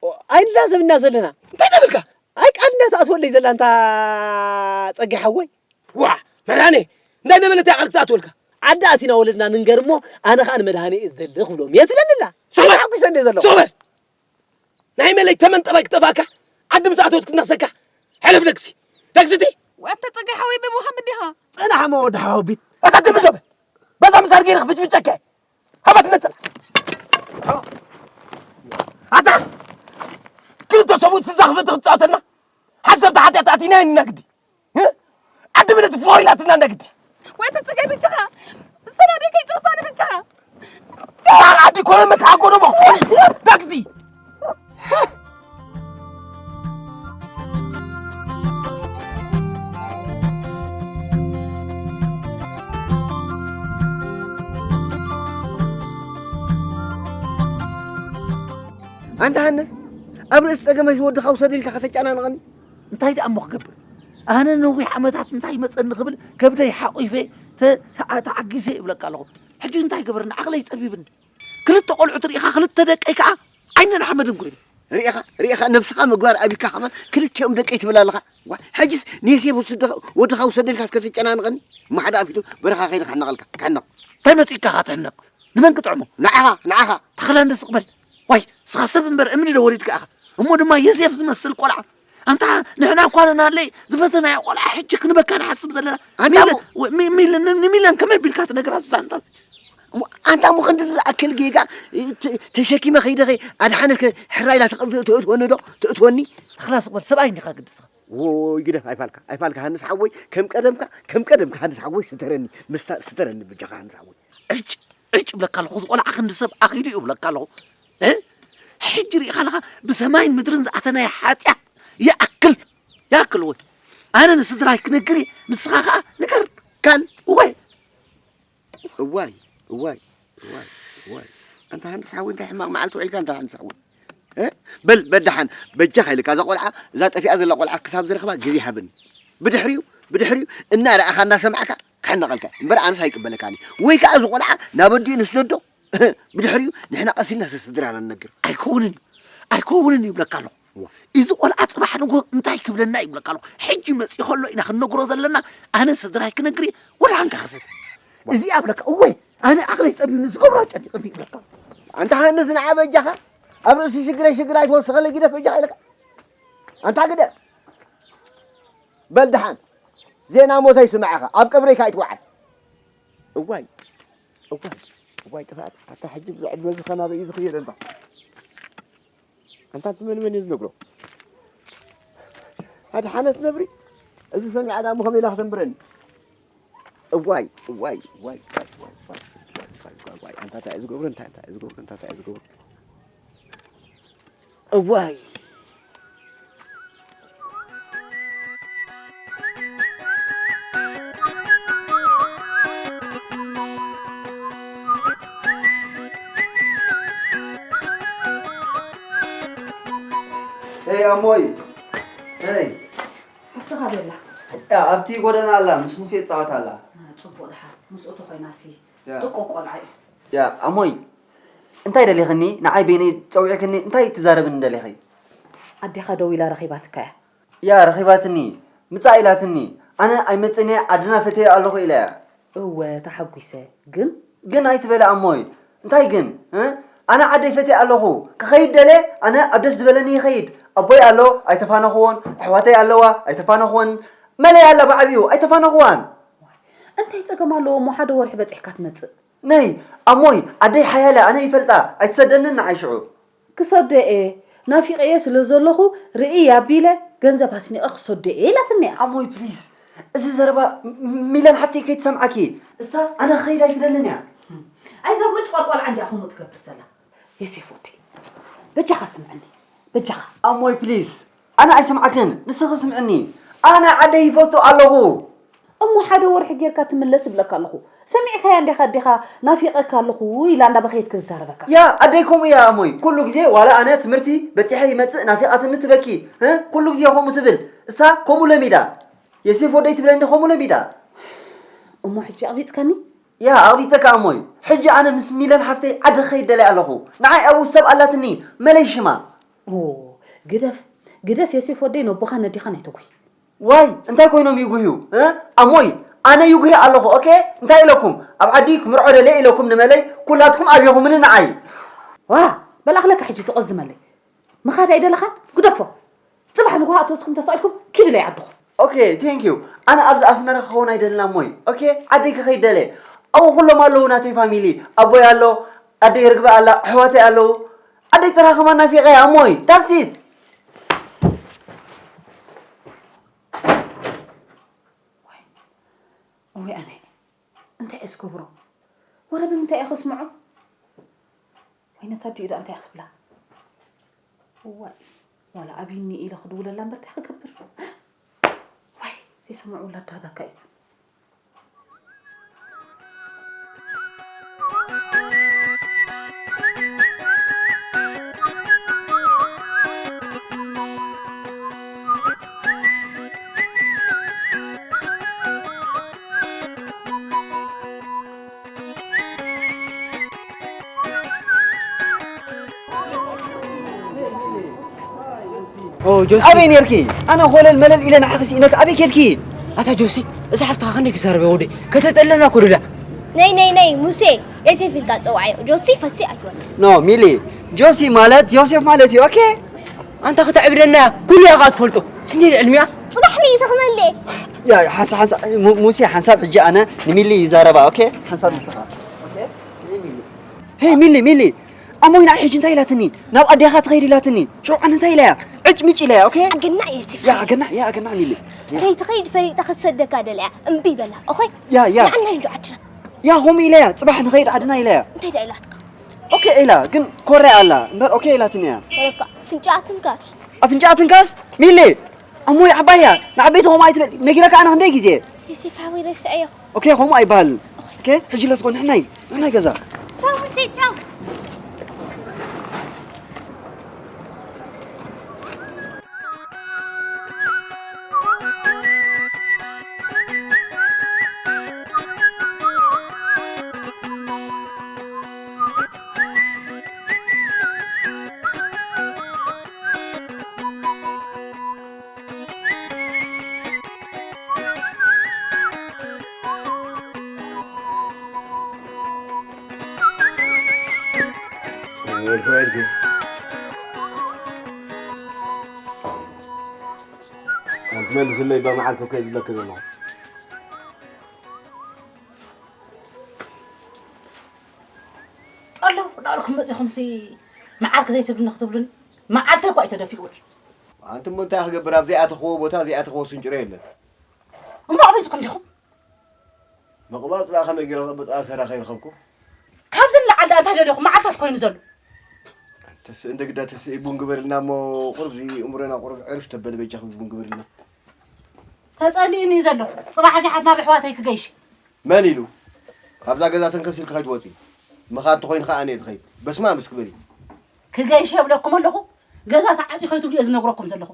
ኦ፣ ኣይንላዘብ እና ዘለና። እንታይ እናበልካ? ኣይ፣ እንዳ ትኣትወለይ ዘላ እንታ ጸጊ ሓወይ። ዋ መድሃኔ፣ እንታይ ነበለት እያ ቃል ክትኣትወልካ? ዓዲ ኣቲና ወለድና ንንገር እሞ፣ ኣነ ኸኣ ንመድሃኔ እየ ዝደሊ ክብሎም እየ ትብለኒ ኣላ። ስቕ በል! ሓጒሰ እንድየ ዘለኹ። ስቕ በል! ናይ መለይ ተመን ጠባይ ክጠፋካ፣ ዓዲ ምስ ኣተወት ክትነኽሰካ። ሕለፍ ደግሲ። ደግስቲ! ወተ ጸጋይ ሓወይ በብ ወሃብ እንዲኻ። ጽናሕ እሞ ወዲ ሓወቢት። ኣታ ትብል ዶ በል! በዛ ምሳር ገይረ ክፍጭፍጨካ እየ። ሃባ ትነጽላ። ኣታ ክልተ ሰብኡት ስዛ ክፈት ክትጻወተልና። ሓሰብቲ ሓጢኣት ኣቲና ኢና ግዲ። እ? ዓዲ ምልእቲ ፎይላትና ነግዲ። ወይ ተጸጋይ ብቻኻ። ሰላደይ ከይጽርፋኒ ብቻኻ። ዓዲ ኮነ መስሓ ኮነ መኽፈሊ። ዳግዚ። ኣንታ ሃነስ፣ ኣብ ርእሲ ጸገመሽ ወድኻ ውሰድ ኢልካ ከተጨናንቐኒ? እንታይ ደኣ እሞ ክገብር? ኣነ ነዊሕ ዓመታት እንታይ ይመጸኒ ክብል ከብደይ ሓቑፌ ተ-፣ ተዓ-፣ ተዓጊሰ ይብለካ ኣለኹ። ሕጂ እንታይ ገበርኒ? ዓቕለይ ጸቢብኒ። ክልተ ቆልዑት ርኢኻ፣ ክልተ ደቀይ ከኣ ዓይነን ሓመድን ኮይኑ። ርኢኻ፣ ርኢኻ፣ ነብስኻ ምግባር ኣቢካ ከማን ክልቲኦም ደቀይ ትብል ኣለኻ። ዋ፣ ሕጂስ ንዮሴፍ ወስድ-፣ ወድኻ ውሰደልካ እስከ ተጨናንቐኒ? እሞ ሓደ ኣፊቱ በረኻ ከይደ ክሕነቐልካ፣ ክሕነቕ። እንታይ መጺእካ ኢኻ ትሕነቕ? ንመን ክጥዕሞ? ንዓኻ፣ ንዓኻ። ተኽላ እንደ ስቕ በል። ዋይ፣ ንስኻ ሰብ እምበር እምኒ ዶ ወሪድካ ኢኻ? እሞ ድማ ዮሴፍ ዝመስል ቆልዓ። ኣንታ ንሕና እኳ ነናለይ ዝፈተናዮ ቆልዓ ሕጂ ክንበካ ንሓስብ ዘለና። ኣንታ ሚለን፣ እሞ ሚ-፣ ሚለን፣ ን-፣ ንሚለን ከመይ ቢልካ ትነግራ እዛ ኣንታ? እሞ ኣንታ እሞ ክንዲ ዝኣክል ጌጋ ተ-፣ ተሸኪመ ከይደ ኸይ ኣድሓነት ከ ሕራይ ኢላ ተቐብ-፣ ትእትወኒ ዶ? ትእትወኒ? ተኽላ ስቕ በል፣ ሰብኣይ እንዲኻ ግዲ ንስኻ። ዎይ ግደፍ፣ ኣይፋልካ፣ ኣይፋልካ ሃንስ ሓወይ፣ ከም ቀደምካ፣ ከም ቀደምካ ሃንስ ሓወይ ስተረኒ፣ ምስታ-፣ ስተረኒ ብጃኻ ሃንስ ሓወይ። ዕጭ፣ ዕጭ እብለካ ኣለኹ፣ እዚ ቆልዓ ክንዲ ሰብ ኣኺሉ እዩ እብለካ ኣለኹ። እ? ሕጂ ርኢኻ ኣለኻ፣ ብሰማይን ምድርን ዝኣተናዮ ሓጢኣት ይኣክል፣ ይኣክል ወይ። ኣነ ንስድራይ ክነግር እየ፣ ንስኻ ኸኣ ንገር። ካን እወ። እዋይ፣ እዋይ፣ እዋይ፣ እዋይ። ኣንታ ሃንስ ሓወይ፣ እንታይ ሕማቕ መዓልቲ ውዒልካ፣ ኣንታ ሃንስ ሓወይ? እ? በል፣ በል ደሓን፣ በጃኻ ኢልካ፣ እዛ ቆልዓ፣ እዛ ጠፊኣ ዘላ ቆልዓ ክሳብ ዝረኽባ ግዜ ሃበኒ። ብድሕሪኡ፣ ብድሕሪኡ፣ እናረኣኻ፣ እናሰማዕካ፣ ክሕነቐልካ። እምበር ኣነስ ኣይቅበለካን እየ። ወይ ከኣ እዚ ቆልዓ ናብ ኣዲኡ ንስደዶ፣ ብድሕሪኡ ንሕና ቀስ ኢልና ስድራና ንነግር። ኣይከውንን እዩ፣ ኣይከውንን እዩ ይብለካ ኣለኹ። ዋ። እዚ ቆልዓ ጽባሕ ንግሆ እንታይ ክብለና እዩ ይብለካ ኣለኹ። ሕጂ መጺኡ ከሎ ኢና ክንነግሮ ዘለና። ኣነ ስድራይ ክነግር እየ፣ ወደ ሓንካ ክሰት። ዋ። እዚኣ ብለካ፣ እወይ፣ ኣነ ዓቕለይ ጸቢብኒ ዝገብሮ ጨኒቕኒ ይብለካ። ኣንታ ሃንስ ንዓ በጃኻ፣ ኣብ ርእሲ ሽግረይ ሽግር ኣይትወስኸለይ፣ ግደፍ በጃኻ ኢለካ። ኣንታ ግደፍ። በል ደሓን፣ ዜና ሞተይ ስምዓኻ፣ ኣብ ቀብረይ ካይትወዓል። እዋይ፣ እዋይ፣ እዋይ ጥፍኣት፣ ኣታ ሕጂ ብዚ ዕድመ እዚ ኸ ናበይ እዩ ዝኽየድ ኣንታ? ኣንታ እቲ መን መን እዩ ዝነግሮ? ኣድሓነት ነብሪ፣ እዚ ሰሚዓ ደኣ እሞ ከመይ ኢላ ክተንብረኒ? እዋይ፣ እዋይ፣ እዋይ፣ እዋይ፣ ኣንታ እንታይ እዩ ዝገብሮ? እንታይ፣ እንታይ እዩ ዝገብሮ? እንታይ፣ እንታይ እዩ ዝገብሮ? እዋይ። ሄይ ኣሞይ፣ ሄይ። ኣብቲ ካበላ? ያ፣ ኣብቲ ጎደና ኣላ፣ ምስ ሙሴ ትጻወት ኣላ። አ፣ ጽቡቕ ደሓን። ምስኡ ተኾይናሲ ያ። ጥቁ ቆልዓ እዩ። ያ፣ ኣሞይ፣ እንታይ ደሊኽኒ? ንዓይ በይነይ ጸዊዕክኒ እንታይ ትዛረብኒ ደሊኺ? ኣዴኻ ደዊላ ረኺባትካ እያ። ያ፣ ረኺባትኒ። ምጻእ ኢላትኒ። ኣነ ኣይመጽእን እየ፣ ዓድና ፈትየ ኣለኹ ኢለ እያ። እወ፣ ተሓጒሰ። ግን? ግን ኣይትበለ ኣሞይ። እንታይ ግን? እ? ኣነ ዓደይ ፈትየ ኣለኹ። ክኸይድ ደልየ፣ ኣነ ኣብ ደስ ዝበለኒ ይኸይድ። ኣቦይ ኣሎ፣ ኣይተፋነኽዎን። ኣሕዋተይ ኣለዋ፣ ኣይተፋነኽወን። መለይ ኣላ ብዓብዩ፣ ኣይተፋነኽዋን። እንታይ ጸገም ኣለዎ እሞ ሓደ ወርሒ በጺሕካ ትመጽእ? ነይ፣ ኣሞይ፣ ኣደይ ሓያለ፣ ኣነ ይፈልጣ፣ ኣይትሰደንን ንዓይ ሽዑ። ክሰዶ እየ፣ ናፊቐዮ ስለ ዘለኹ ርእይ ኣቢለ ገንዘብ ኣስኒቐ ክሰዶ እየ ኢላትኒ እያ። ኣሞይ፣ ፕሊዝ፣ እዚ ዘረባ ም-፣ ሚለን ሓፍተይ ከይትሰምዓኪ። እሳ ኣነ ክኸይድ ኣይትደልን እያ። ኣይዛ ምጭቋር ቆልዓ እንድያ ከምኡ ትገብር ዘላ። የሴፍ ወደይ፣ በጃኻ ስምዐኒ፣ በጃኻ። ኣሞይ፣ ፕሊዝ፣ ኣነ ኣይሰምዓክን፣ ንስኺ ስምዕኒ። ኣነ ዓደይ ይፈቱ ኣለኹ። እሞ ሓደ ወርሒ ጌርካ ትምለስ እብለካ ኣለኹ። ሰሚዕካያ እንዲኻ ኣዴኻ ናፊቐካ ኣለኹ ኢላ እንዳበኸየት ክዛረበካ። ያ፣ ኣደይ ከምኡ እያ ኣሞይ። ኩሉ ግዜ ዋላ ኣነ ትምህርቲ በጺሐ ይመጽእ ናፊቓትኒ ትበኪ። እ? ኩሉ ግዜ ከምኡ ትብል። እሳ ከምኡ ለሚዳ። የሴፍ ወደይ ትብለኒ ከምኡ ለሚዳ። እሞ ሕጂ ኣቕቢጽካኒ? ያ፣ ኣቕቢጸካ ኣሞይ። ሕጂ ኣነ ምስ ሚለን ሓፍተይ ዓዲ ክኸይድ ደልየ ኣለኹ። ንዓይ ኣብኡ ሰብ ኣላትኒ፣ መለይ ሽማ። ኦ፣ ግደፍ። ግደፍ ዮሴፍ ወደይ፣ ነቦኻን ነዴኻን ኣይተጉሂ። ዋይ፣ እንታይ ኮይኖም ይጉህዩ? እ? ኣሞይ፣ ኣነ ይጉሂ ኣለኹ፣ ኦኬ? እንታይ ኢለኩም? ኣብ ዓዲ ክምርዖ ደልየ ኢለኩም ንመለይ፣ ኩላትኩም ኣብኹምኒ ንዓይ። ዋ፣ በል ኣኽለካ ሕጂ ትቖዝመለይ። ምኻድ ኣይደለኻን? ግደፎ። ጽባሕ ንግሆ ኣተወስኩም ተሳኢልኩም ኪዱ ለይ ዓድኹም። ኦኬ፣ ቴንክ ዩ። ኣነ ኣብዚ ኣስመራ ክኸውን ኣይደልን ኣሞይ። ኦኬ፣ ዓደይ ክኸይድ ደልየ። ኣብኡ ኩሎም ኣለዉ ናተይ ፋሚሊ። ኣቦይ ኣሎ፣ ኣደይ ርግበ ኣላ፣ ኣሕዋተይ ኣለዉ። ዓደይ ጥራ ከማን ናፊቐ እየ ኣሞይ። That's it። ወይ፣ እወይ ኣነ፣ እንታይ እየ ዝገብሮ? ወረ ብምንታይ እየ ከስምዖ? ወይ ነታ ኣዲኡ ደኣ እንታይ እየ ክብላ? እዋይ፣ ዋላ ኣብይኒ ኢለ ክድውለላ እምበር እንታይ ክገብር? ዋይ፣ ዘይሰምዑ ውላድ ድሃበካ እዩ። ኦ፣ ጆሲ። ኣበይ ነርኪ? ኣነ ኾለል መለል ኢለ ንዓኺ ስኢነኪ፣ ኣበይ ኬድኪ? ኣታ ጆሲ፣ እዛ ሓፍትኻ ከመይ ክዛረብ እያ ወደይ? ከተጸልለና እኮ ዶ እያ? ነይ፣ ነይ፣ ነይ፣ ሙሴ፣ ዮሴፍ ኢልካ ጸውዓዮ። ጆሲ ፈሲ ኣይትበል። ኖ፣ ሚሊ፣ ጆሲ ማለት ዮሴፍ ማለት እዩ፣ ኦኬ? ኣንታ ክተዕብደና እያ፣ ኩሉ እያ ከኣ ትፈልጦ። ሕኒ ልዕልሚያ? ጽባሕ ሚእቲ ክመልእ። ያ፣ ሓንሳ-፣ ሓንሳ-፣ ሙ-፣ ሙሴ፣ ሓንሳብ ሕጂ ኣነ ንሚሊ ይዛረባ፣ ኦኬ? ሓንሳብ ንስኻ። ኦኬ? ንሚሊ። ሄይ፣ ሚሊ፣ ሚሊ። ኣሞይ ንዓይ ሕጂ እንታይ ኢላትኒ? ናብ ኣዴኻ ትኸይድ ኢላትኒ። ሸውዓን እንታይ ኢላያ? ዕጭ ምጭ ኢላያ፣ ኦኬ? ኣገናዕ እየ፣ ያ፣ ኣገናዕ፣ ያ፣ ኣገናዕ ሚሊ። ያ። ከይትኸይድ ፈሊጣ ክትሰደካ ደልያ። እምቢ በላ፣ ኦኬ? ያ፣ ያ። ንዓና ኢሉ ዓድና። ያ፣ ከምኡ ኢላያ። ጽባሕ ንኸይድ ዓድና ኢላያ። እንታይ ደኣ ኢላትካ? ኦኬ ኢላ፣ ግን ኮርያ ኣላ። እምበር ኦኬ ኢላትኒ እያ። በቃ፣ ፍንጫ ትንካስ። ኣፍንጫ ትንካስ? ሚሊ! ኣሞይ ዓባይ እያ። ንዓበይቲ ከምኡ ኣይትበል። ነጊረካ ኣነ ክንደይ ግዜ? ዮሴፍ ሓወይ ረስዐዮ። ኦኬ፣ ከምኡ ኣይበሃልን። ኦኬ፣ ሕጂ ለስጎ ንሕናይ፣ ንሕናይ ገዛ። ቻው ሙሴ፣ ቻው። ኣንቲ መልስለይ፣ በመዓልኩ ከይ ዝብለኪ ዘለኹ። ጠለዉ እናበልኩም መጺኹምሲ መዓልኪ ዘይትብልኒ ክትብሉኒ፣ መዓልተይ እኳ እዩ ተደፊኡ ውዕል። ኣንቲ እሞ እንታይ ክገብር፣ ኣብ ዘይኣተኽዎ ቦታ ዘይኣተኽዎ ስንጭሮ የለን። እሞ ኣበይ ትኩም ዲኹም? ምቕባጽ ደኣ ከመይ ገይረ ክቕብጻ ሰራ ከይረኸብኩ። ካብዚ ንላዕሊ ደኣ እንታይ ደሊኹም? መዓልታት ኮይኑ ዘሎ። ተስእ እንደ ግዳ ተስእ ቡን ግበርልና እሞ ቁሩብ እዚ እምሮና ቁሩብ ዕርፍ ተበለ በጃኺ ቡን ግበርልና። ተጸሊእኒ እዩ ዘሎ። ጽባሕ ኣጊሓት ናብ ኣሕዋተይ ክገይሽ። መን ኢሉ? ካብዛ ገዛ ተንከስ ኢልኪ ከይትወጺ። ምኻድ ተኾይኑ ከኣ ኣነ እየ ዝኸይድ። በስመ ኣብ እስኪ በሊ። ክገይሽ የብለኩም ኣለኹ። ገዛ ተዓጽዩ ከይትብሉ እየ ዝነግረኩም ዘለኹ።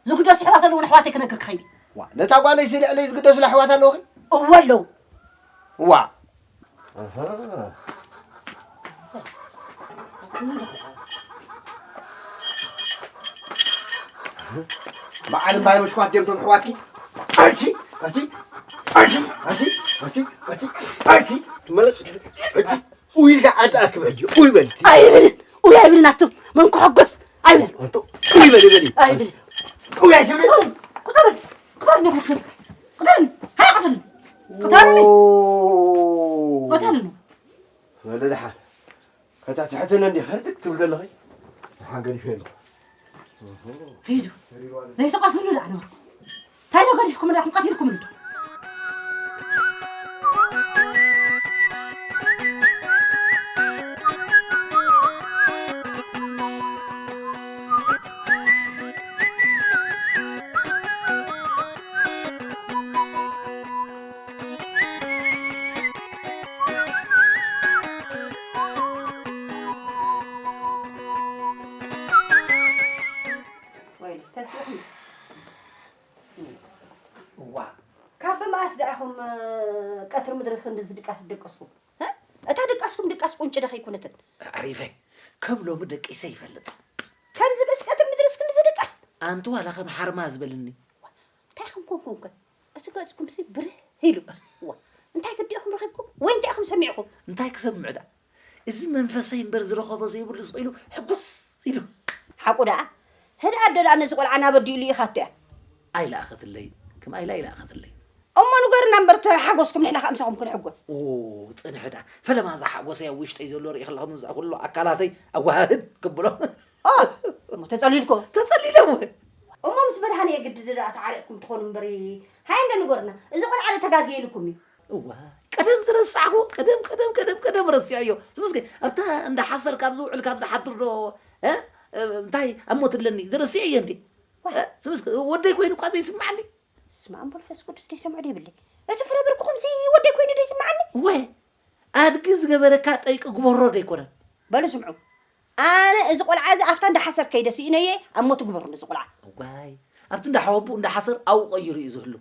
ዝግደሱ ኣሕዋት ኣለዉን ኣሕዋተይ ክነግር ክኸይድ እየ። ዋ፣ ነታ ጓለይ ስለ ልዕለይ ዝግደሱላ ኣሕዋት ኣለውኺ? እወ ኣለዉ። ዋ። ኣሃ። በዓል እምባይ መሽኳት ጀምቶም ኣሕዋትኪ። ኣቲ፣ ኣቲ፣ ኣቲ፣ ኣቲ፣ ኣቲ፣ ኣቲ፣ ኣቲ፣ ትመለጥ። ሕጂ ኡይ ኢልካ ዓዲ ኣክብ ሕጂ። ኡይ በል። ኣይብልን። ኡይ ኣይብልን ኣቱም። መን ክሕጎስ? ኣይብልን። ኣንቶ ኡይ በል፣ በል። ኣይብልን። ኡይ ኣይትብል። ቁጠሩን። ቁጠሩን። ቁጠሩን። ሃይ ቁጠሩን። ቁጠሩን። ኦ። ቁጠሩን። በል ደሓን። ከታ ትሕትና እንዲ ህርድግ ትብል ዘለኺ። ደሓን ገዲፈ ኣለኹ። ሂዱ። ዘይትቐትሉኒ ደኣ ነበርኩም። እንታይ ዶ ገዲፍኩም ኣለኹም? ቀቲልኩም እንዶ። ወይሊ፣ ተስእኹም። እዋ። ካብ መኣስ ደኣ ኢኹም፣ እ፣ ቀትሪ ምድሪ ክንድዚ ድቃስ ደቀስኩም? እ? እታ ድቃስኩም ድቃስ ቁንጪ ዶ ከይኮነትን? ኣሪፈ፣ ከም ሎሚ ደቂሰ ይፈልጥ። ከምዚ ምስ ቀትሪ ምድርስ ክንድዚ ድቃስ? ኣንቲ ዋላ ከም ሓርማዝ በልኒ። እንታይ ከም ኮንኩም ከ? እቲ ገጽኩም ሲ ብርህ ኢሉ። ዋ፣ እንታይ ግዲእኹም ረኺብኩም? ወይ እንታይ ኢኹም ሰሚዕኹም? እንታይ ክሰምዕ ደኣ? እዚ መንፈሰይ እምበር ዝረኸቦ ዘይብሉ ስቕ ኢሉ ሕጉስ ኢሉ። ሓቁ ደኣ? ህድኣት ዶ ደኣ ነዚ ቆልዓ ናብ ኣዲኡ ልኢኻቶ እያ? ኣይለኣኸትለይ። ከም ኣይላ ኣይለኣኸትለይ። እሞ ንገሩና እምበር ተሓጎስኩም ንሕና ከኣ ምሳኹም ክንሕጎስ። ኦ፣ ጽንሕ ደኣ። ፈለማ እዛ ሓጎሰይ ኣብ ውሽጠይ ዘሎ ርኢ ከለኹ ምስዛ ኩሉ ኣካላተይ ኣወሃህድ ክብሎ። ኦ፣ እሞ ተጸሊልኮ? ተጸሊለ እወ። እሞ ምስ መድሃኔ የግድድ ደኣ ተዓሪቕኩም ትኾኑ እምበሪ፣ ሃየ እንዶ ንገሩና። እዚ ቆልዓ ዶ ተጋግየ ኢልኩም እዩ? እዋ፣ ቀደም ዝረሳዕኹ፣ ቀደም፣ ቀደም፣ ቀደም፣ ቀደም ረሲዐዮ። ዝመስገ፣ ኣብታ እንዳ ሓሰር ካብ ዝውዕል ካብ ዝሓድር ዶ፣ እ? እንታይ ኣሞ ትብለኒ? ዝረሲዐዮ እንዴ? ዋ። እ? ዝመስገ፣ ወደይ ኮይኑ እኳ ዘይስማዓኒ። ስመ ኣብ መንፈስ ቅዱስ ደይሰምዖ ደይብለይ። እቲ ፍረ ብርክኹምሲ ወደይ ኮይኑ ደይስምዓኒ? ወ፣ ኣድጊ ዝገበረካ ጠይቂ ግበሮ ደይኮነን። በሉ ስምዑ። ኣነ እዚ ቆልዓ እዚ ኣብታ እንዳ ሓሰር ከይደ ስኢነየ፣ ኣሞ ትግበሩ ነዚ ቆልዓ። እዋይ፣ ኣብቲ እንዳ ሓወቡኡ እንዳ ሓሰር ኣብኡ ቀይሩ እዩ ዝህሉ።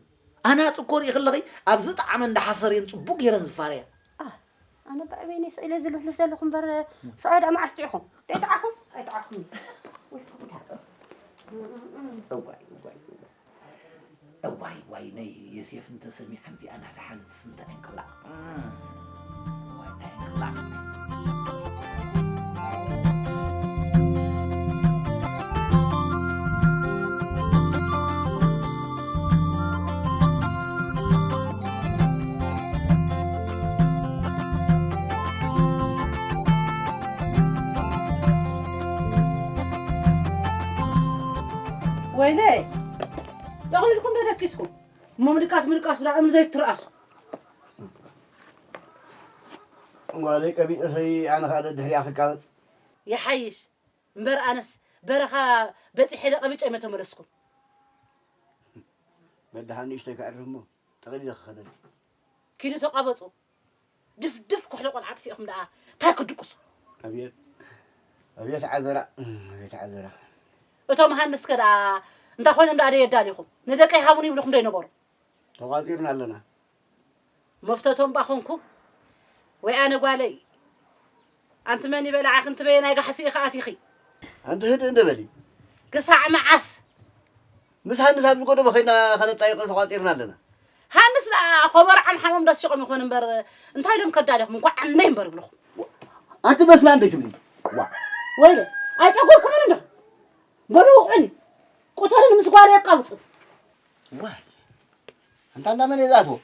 ኣናጺ እኮ ርኢ ከለኺ፣ ኣብ ዝጠዓመ እንዳ ሓሰር እየን ጽቡቕ ገይረን ዝፋረያ። ኣህ፣ ኣነ ብዕበይነይ ስቕ ኢለ ዝልፍልፍ ዘለኹ እምበር፣ ሰብኣይ ደኣ መዓስ ጥዒኹም? ደይጠዓኹም? ኣይጠዓኹም። ወይ ጉዳ። እዋይ፣ እዋይ፣ እዋይ። እዋይ፣ ዋይ፣ ናይ የሴፍ እንተሰሚዓ እዚኣ ናድሓነትስ እንታይ ክብላ? እዋይ፣ እንታይ ክብላ? ወይለይ፣ ጠቕሊልኩም ዶ ደቂስኩም? እሞ ምድቃስ ምድቃስ ደኣ እምኒ ዘይትርኣሱ። ጓለይ ቀቢጸሰይ ኣነ ኸኣ ደድሕሪኣ ክቃበጽ። ይሓይሽ እምበር ኣነስ በረኻ በጺሐ ኢለ ቀቢጨ እየ ተመለስኩ። በል ደሓን ንእሽተይ ከዕርፍ እሞ ጠቕሊለ ክኸደልኪ። ኪዱ ተቓበጹ። ድፍድፍ ኩሕሊ ቆልዓ ኣጥፊእኹም ደኣ ታይ ክትድቅሱ? ኣቤት፣ ኣቤት ዓዘራ፣ ኣቤት ዓዘራ። እቶም ሃንስከ ደኣ እንታይ ኮይኖም ደኣ ደየዳሊኹም? ንደቀይ ሃቡኒ ይብልኹም ዶ ይነበሩ? ተቋጺርና ኣለና። መፍተቶም እባ ኾንኩ። ወይ ኣነ ጓለይ፣ ኣንቲ መን ይበልዓኺ፣ ኣንቲ በየናይ ጋሕሲ ኢኺ ኣቲኺ? ኣንቲ ህድእ እንደ በሊ። ክሳዕ መዓስ? ምስ ሃንስ ኣብዚ ጎደቦ ኸይድና ኸነጣይቕ ተቋጺርና ኣለና። ሃንስ ደኣ ኾቦር ዓምሓሞም ደሲቖም ይኾኑ እምበር፣ እንታይ ኢሎም ከዳሊኹም? እንኳዕ ዓነይ እምበር ይብልኹም። ኣንቲ በስላ እንደ ትብሊ። ዋ። ወይለ፣ ኣይጸጎልኩምን እንዲኹም። በሉ ውቕዑኒ። ቁተሩኒ ምስ ጓለይ ኣቃውጹ። ዋይ። ኣንታ እንዳ መን እየ ዝኣትዎ?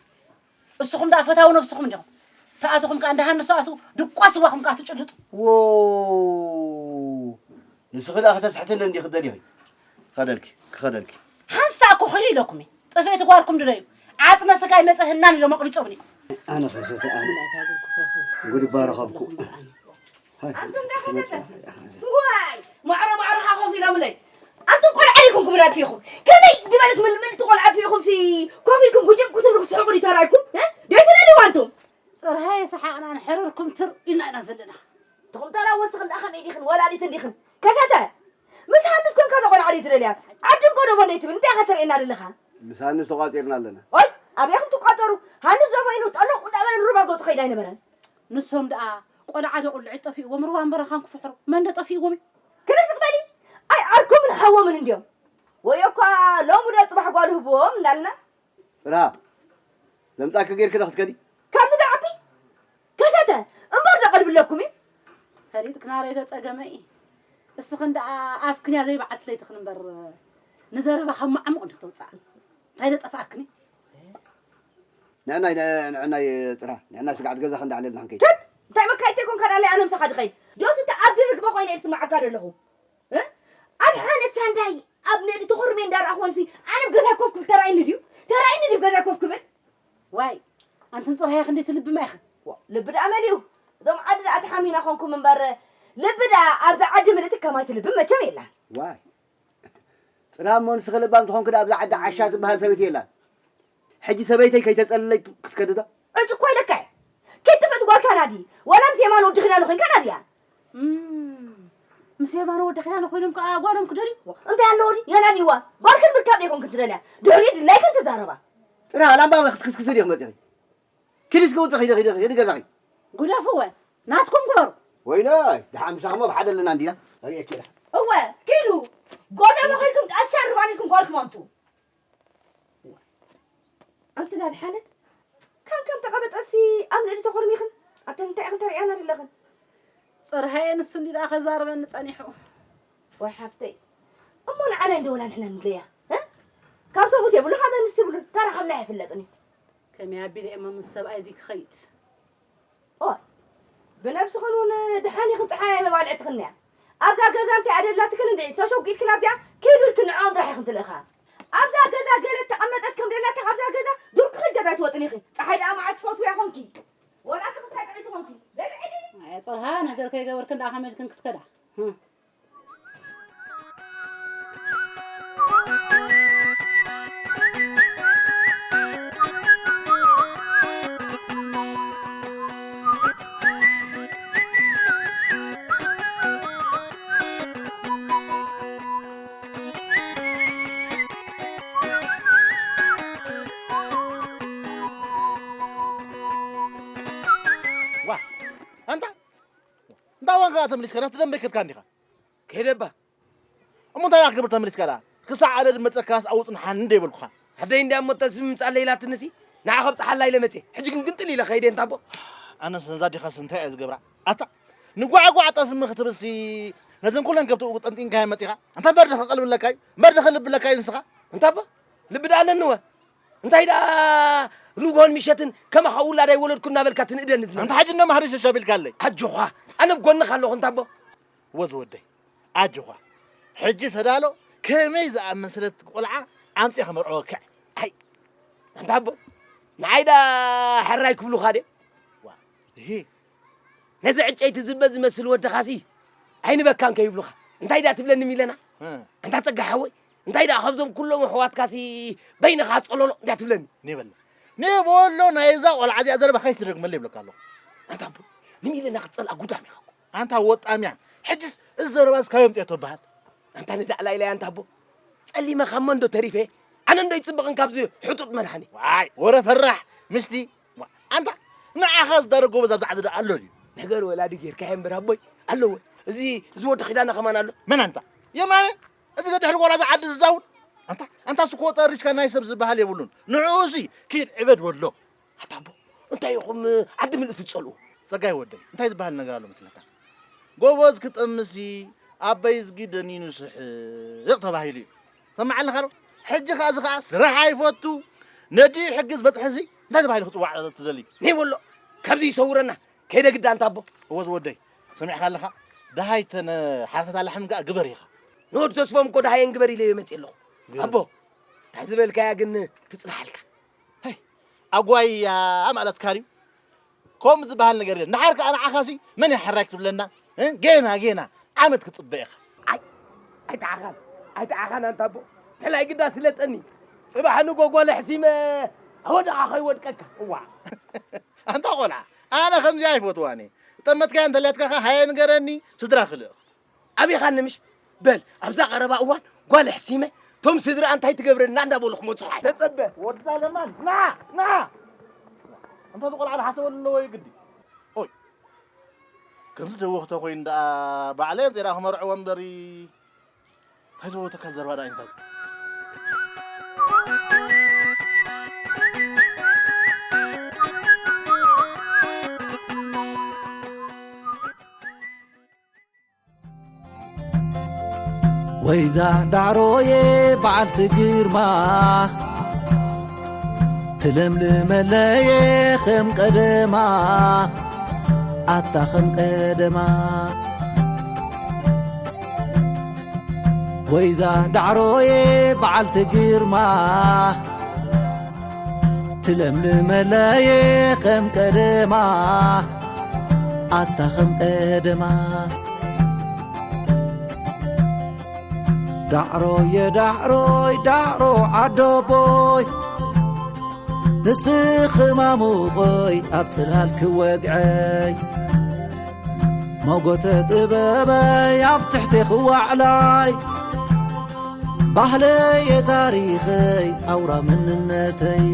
እስኹም ደኣ ፈታዊ ነብስኹም እንዲኹም። ተኣትኹም ከኣ እንዳ ሃንስ ኣትዉ፣ ድቋስ ስዋኹም ከኣ ትጭልጡ። ዎ። ንስኺ ደኣ ከተስሕትኒ እንዲኺ ትደሊኺ። ክኸደልኪ፣ ክኸደልኪ። ሓንሳእ እኮ ኾይኑ ኢለኩም እየ። ጥፍእቲ ጓልኩም ድለዩ። ዓጽመ ስጋይ መጸ ህናን ኢሎም ኣቕቢጾምኒ። ኣነ ኸሰተ ኣነ። ጉድ ባረኸብኩ። ኣንቱም ዳ ከሰተ። ዋይ፣ ማዕረ ማዕረኻ ኮፍ ኢሎምለይ። ኣንቱም ቆልዓ ዲኹም ክብላችሁ ኢኹም። ከመይ ዝበለት ምልምልቲ ቆልዓ ኢኹም ሲ ኮፍ ኢልኩም ጉጅም ክትብሉ ክትስሕቁ ድዩ ተራእይኩም? እ? ደይ ትደልዩ ኣንቱም? ጽርሃየ ሰሓቕና ንሕርርኩም ትር ኢልና ኢና ዘለና። ትኹም ተራ ወስኽን ደኣ ከመይ ዲኽን ወላዲት እንዲኽን? ከሰተ። ምስ ሃንስ ኮንካ ዶ ቆልዓ ድዩ ትደልያ? ዓዲ እንኮ ዶ ቦንደይ ትብል? እንታይ ኢኻ ተርእየና ዘለኻ? ምስ ሃንስ ተቋጺርና ኣለና። ኦይ፣ ኣበይ ኢኹም ትቋጸሩ? ሃንስ ዶ በይኑ ጠለቑ እንዳበለ ንሩባ ገጹ ከይዳ ኣይነበረን? ንሶም ደኣ ቆልዓ ዶ ቁልዒ ጠፊእዎም ሩባን በረኻን ክፍሕሩ መን ዶ ጠፊእዎም እዩ? ክንስቕ በሊ። ኣይ ዓርኮምን ሓዎምን እንድዮም። ወይ እኳ ሎሚ ዶ ጽባሕ ጓል ህብዎም እንዳልና። ጽራ፣ ለምጻኪ ጌርኪ ዶ ክትከዲ? ካብዚ ዶ ዓቢ? ከሰተ፣ እምበር ዶ ቀልቢ ኣለኩም እዩ? ፈሊጥክና ሬዶ ጸገመይ። እስኽን ደኣ ኣፍክንያ ዘይበዓልቲ ለይትኽን እምበር፣ ንዘረባ ካብ መዓሙቕ እንዲኽ ተውጽኣ። እንታይ ዶ ጠፍኣክኒ? ንዕናይ፣ ንዕናይ ጥራ፣ ንዕና ስጋዕት ገዛ ክንዳዕለልና ክንከይድ። ትት! እንታይ መካይድ ተይኮንካ ዳለይ ኣነ ምሳኻ ድኸይድ? ዶስ እንተ ኣብ ድርግባ ኮይነ እየ ዝስምዓካ ዘለኹ? እ? ኣብ ሓነት ሳንዳይ ኣብ ነዲ ተኾርሜ እንዳረኣኹዎምሲ ኣነ ኣብ ገዛይ ኮፍ ክብል ተራእይኒ ድዩ? ተራእይኒ ድዩ ገዛይ ኮፍ ክብል? ዋይ፣ ኣንተን ጽርሃየ ክንደይ ትልብማ ኢኽን? ዋ፣ ልቢ ደኣ መሊኡ። እዞም ዓዲ ደኣ ተሓሚና ኾንኩም እምበር፣ ልቢ ደኣ ኣብዛ ዓዲ ምልእቲ ከማይቲ ልቢ መቸም የላን። ዋይ፣ ጽራ እሞ ንስኺ ለባም ተኾንኪ ደኣ ኣብዛ ዓዲ ዓሻ ትበሃል ሰበይቲ የላን። ሕጂ ሰበይተይ ከይተጸለለይ ክትከዲ ዶ? ዕጭ እኮ ኢለካ እየ። ከይትፍእቲ ጓልካ ናዲ። ዋላ ምስ የማን ወዲ ኺዳነ ኮይንካ ናድያ። እም፣ ምስ የማን ወዲ ኺዳነ ኮይኖም ከኣ ጓሎም ክደልዩ? እንታይ ኣለዎ ድዩ? የናድይዋ። ጓልክን ምርካብ ደይኮንክን ትደልያ። ድሕሪኡ ድላይክን ትዛረባ። ጥራ ላምባ ክትክስክሲ ዲኹም መጺኺ? ኪዲ እስኪ ውጽእ፣ ኺዲ፣ ኺዲ፣ ኺዲ ገዛኺ። ግደፍወ፣ ናትኩም ግበሩ። ወይለይ፣ ደሓን ምሳኹም ኣብ ሓደ ኣለና እንዲና። ኣርእየኪ እየ። እወ፣ ኪዱ። ጎደሎ ኾይንኩም ቃሻ ርባኒ ክንጓል ክማንቱ። ኣንቲ ናድሓነት፣ ካን ከም ተቐበጠሲ ኣብ ንእዲ ተኾርሚኽን፣ ኣተን እንታይ ኢኽን ተርእያና ዘለኽን? ጽርሃየ ንሱ እንዲ ደኣ ከዛርበኒ ጸኒሑ። ወይ ሓፍተይ፣ እሞ ንዓና እንደ ወላ ንሕና ንድለያ፣ እ? ካብ ሰብኡት የብሉ፣ ካብ መንግስቲ የብሉ፣ ተራኸብና ኣይፍለጥን እዩ። ከመይ ኣቢለ እሞ ምስ ሰብኣይ እዚ ክኸይድ? ኦይ፣ ብነብስኽን እውን ድሓን ኢኽን ጸሓይ መባልዕትኽን እያ። ኣብዛ ገዛ እንታይ ኣደላትክን እንድዒ፣ ተሸጒጥክን ኣብዚኣ፣ ኪዱ ኢልክን ንዕኦም ጥራሕ ኢኽን ትልእኻ። ኣብዛ ገዛ ገለ ተቐመጠት ከም ደላታ ካብዛ ገዛ ዱርክኺ ገዛ ኣይትወጥን ኢኺ። ጸሓይ ደኣ መዓስ ትፈትውያ ኾንኪ? ወላ እቲ ክስታይ ጥዕይቲ ኾንኪ? በልዕሊ! ኣየ ጽርሃ፣ ነገር ከይገበርክን ደኣ ከመይ ኢልክን ክትከዳ? ህም። ዋ፣ ኣንታ እንዳ ዋንካ ተመሊስካ ናብቲ ደንበ ከድካ እንዲኻ? ከይደባ። እሞ እንታይ ኢኻ ክትገብር ተመሊስካ ደኣ? ክሳዕ ኣደ ድመጸካስ ኣውጽንሓኒ እንደ ይበልኩኻ። ኣደይ እንድያ እሞ ተስቢ ምምጻእ ለይላትንሲ፣ ንዓ ከብጽሓላ ኢለ መጽየ። ሕጂ ግን ግንጥል ኢለ ከይደ እንታቦ። ኣነስ ነዛ ዲኻስ እንታይ እየ ዝገብራ? ኣታ ንጓዕጓዕ ጠስሚ ክትብልሲ ነዘን ኩለን ከብቲ ጠንጢንካየን መጺኻ? ኣንታ መርድኺ ክቕልብለካ እዩ፣ መርድኺ ልብለካ እዩ ንስኻ። እንታቦ ልቢ ደኣ ኣለኒ ወ? እንታይ ደኣ ንግሆን ምሸትን ከማኻ ውላድ ኣይወለድኩ እናበልካ ትንእደኒ ዝነበርካ? ኣንታ ሕጂ እነ ማህሪ ሸሻ ቢልካ ኣለይ። ኣጆኻ፣ ኣነ ኣብ ጎንኻ ኣለኹ እንታቦ። ወዝ ወደይ፣ ኣጆኻ። ሕጂ ተዳሎ፣ ከመይ ዝኣመሰለት ቆልዓ ኣምጺኤ ከመርዕወካ እየ። ኣይ፣ ኣንታ ኣቦ፣ ንዓይ ደኣ ሕራይ ክብሉኻ ድዮም? ዋ፣ እሂ። ነዚ ዕጨይቲ ዝበ ዝመስል ወድኻሲ ኣይንበካን ከይብሉኻ። እንታይ ደኣ ትብለኒ ሚለና? እ። ኣንታ ጸጋ ሓወይ፣ እንታይ ደኣ ካብዞም ኩሎም ኣሕዋትካሲ በይንኻ ጸሎሎ እንድያ ትብለኒ? ኔበሎ። ኔበሎ ናይዛ ቆልዓ እዚኣ ዘረባ ከይትደግመለይ ይብለካ ኣለኹ። ኣንታ ኣቦ፣ ንሚለና ክትጸልኣ ጉዳም ኢኻ እኮ። ኣንታ ወጣምያ፣ ሕጅስ እዚ ዘረባስ ካበይ ኣምጺኣቶ በሃል? ኣንታ ንዳዕላ ኢለያ ኣንታ ኣቦ። ጸሊመ ካብ መን ዶ ተሪፈ? ኣነ እንዶ ይጽብቕን ካብዚ ሕጡጥ መድሃኒ። ዋይ፣ ወረ ፈራሕ፣ ምስቲ። ዋ፣ ኣንታ ንዓኻ ዝዳረግ ጎበዝ ኣብዚ ዓዲ ዶ ኣሎ ድዩ? ነገር ወላዲ ጌርካዮ እምበር ኣቦይ፣ ኣለወ። እዚ፣ እዚ ወዲ ኪዳነ ከማን ኣሎ። መን ኣንታ? የማነ? እዚ ዘድሕሪ ጎራ እዚ ዓዲ ዝዛውር? ኣንታ፣ ኣንታ ስኮ ጠሪሽካ ናይ ሰብ ዝበሃል የብሉን። ንዕኡሲ ኪድ ዕበድ ወሎ። ኣታ ኣቦ፣ እንታይ ኢኹም ዓዲ ምልእቲ ትጸልኡ? ጸጋይ ወደይ፣ እንታይ ዝበሃል ነገር ኣሎ መስለካ? ጎበዝ ክጠምሲ ኣበይ ዝጊደን ይንስሕቕ ተባሂሉ እዩ። ሰማዕ ኣለኻ ዶ? ሕጂ ኸኣ እዚ ኸኣ ስራሕ ኣይፈቱ፣ ነዲኡ ሕጊ ዝበጽሐሲ እንታይ ተባሂሉ ክጽዋዕ ትደሊ? ነይ ወሎ፣ ካብዚ ይሰውረና፣ ከይደ ግዳ ኣንታ ኣቦ። እወ ዝወደይ፣ ሰሚዕካ ኣለኻ? ደሃይ ተነ ሓረሰት ኣላሕም ከኣ ግበር ኢኻ። ንወዲ ተስፎም እኮ ደሃየን ግበር ኢለዮ መጽእ ኣለኹ። ግበር። ኣቦ፣ እንታይ ዝበልካያ ግን ትጽናሓልካ። ሄይ፣ ኣጓያ ማለትካ ድዩ? ከምኡ ዝበሃል ነገር የለን። ደሓር ከኣ ንዓኻሲ መን እዩ ሓራይ ክትብለና? እ? ጌና፣ ጌና ዓመት ክትጽበ ኢኻ። ኣይ፣ ኣይተዓኻን፣ ኣይተዓኻን ኣንታ ኣቦ። ተላይ ግዳ ስለጠኒ። ጽባሕ ንጎ ጓል ኣሕሲመ ኣወዳኻ ከይወድቀካ። እዋ። ኣንታ ቆልዓ፣ ኣነ ከምዚ ኣይፈትዋን እየ። ጠመትካያ እንተልያትካ ከ ሃየ ንገረኒ፣ ስድራ ክልእኽ። ኣቢኻኒ ምሽ? በል፣ ኣብዛ ቀረባ እዋን ጓል ኣሕሲመ፣ ቶም ስድራ እንታይ ትገብረና እንዳበሉ ክመጹኻ እዮም። ተጸበ። ወድዛ ለማን፣ ንዓ፣ ንዓ። እንተ እዚ ቆልዓ ዝሓሰበሉ ኣለዎ እዩ ግዲ። ኦይ፣ ከምዚ ደወኽተ ኮይኑ ደኣ ባዕለይ ኣምጺኤ ደኣ ክመርዕዎ እምበሪ። እንታይ ዝበሉ ተካል ዘረባ ደኣ እንታይ? ወይዛ ዳዕሮየ በዓልቲ ግርማ፣ ትለምልመለየ ከም ቀደማ፣ ኣታ ከም ቀደማ። ወይዛ ዳዕሮየ በዓልቲ ግርማ፣ ትለምልመለየ ከም ቀደማ፣ ኣታ ከም ቀደማ። ዳዕሮየ ዳዕሮይ ዳዕሮ ዓዶቦይ፣ ንስኺ ማሙቐይ ኣብ ጽላል ክወግዐይ፣ ሞጎተ ጥበበይ ኣብ ትሕቴ ክዋዕላይ፣ ባህለየ ታሪኸይ ኣውራ መንነተይ።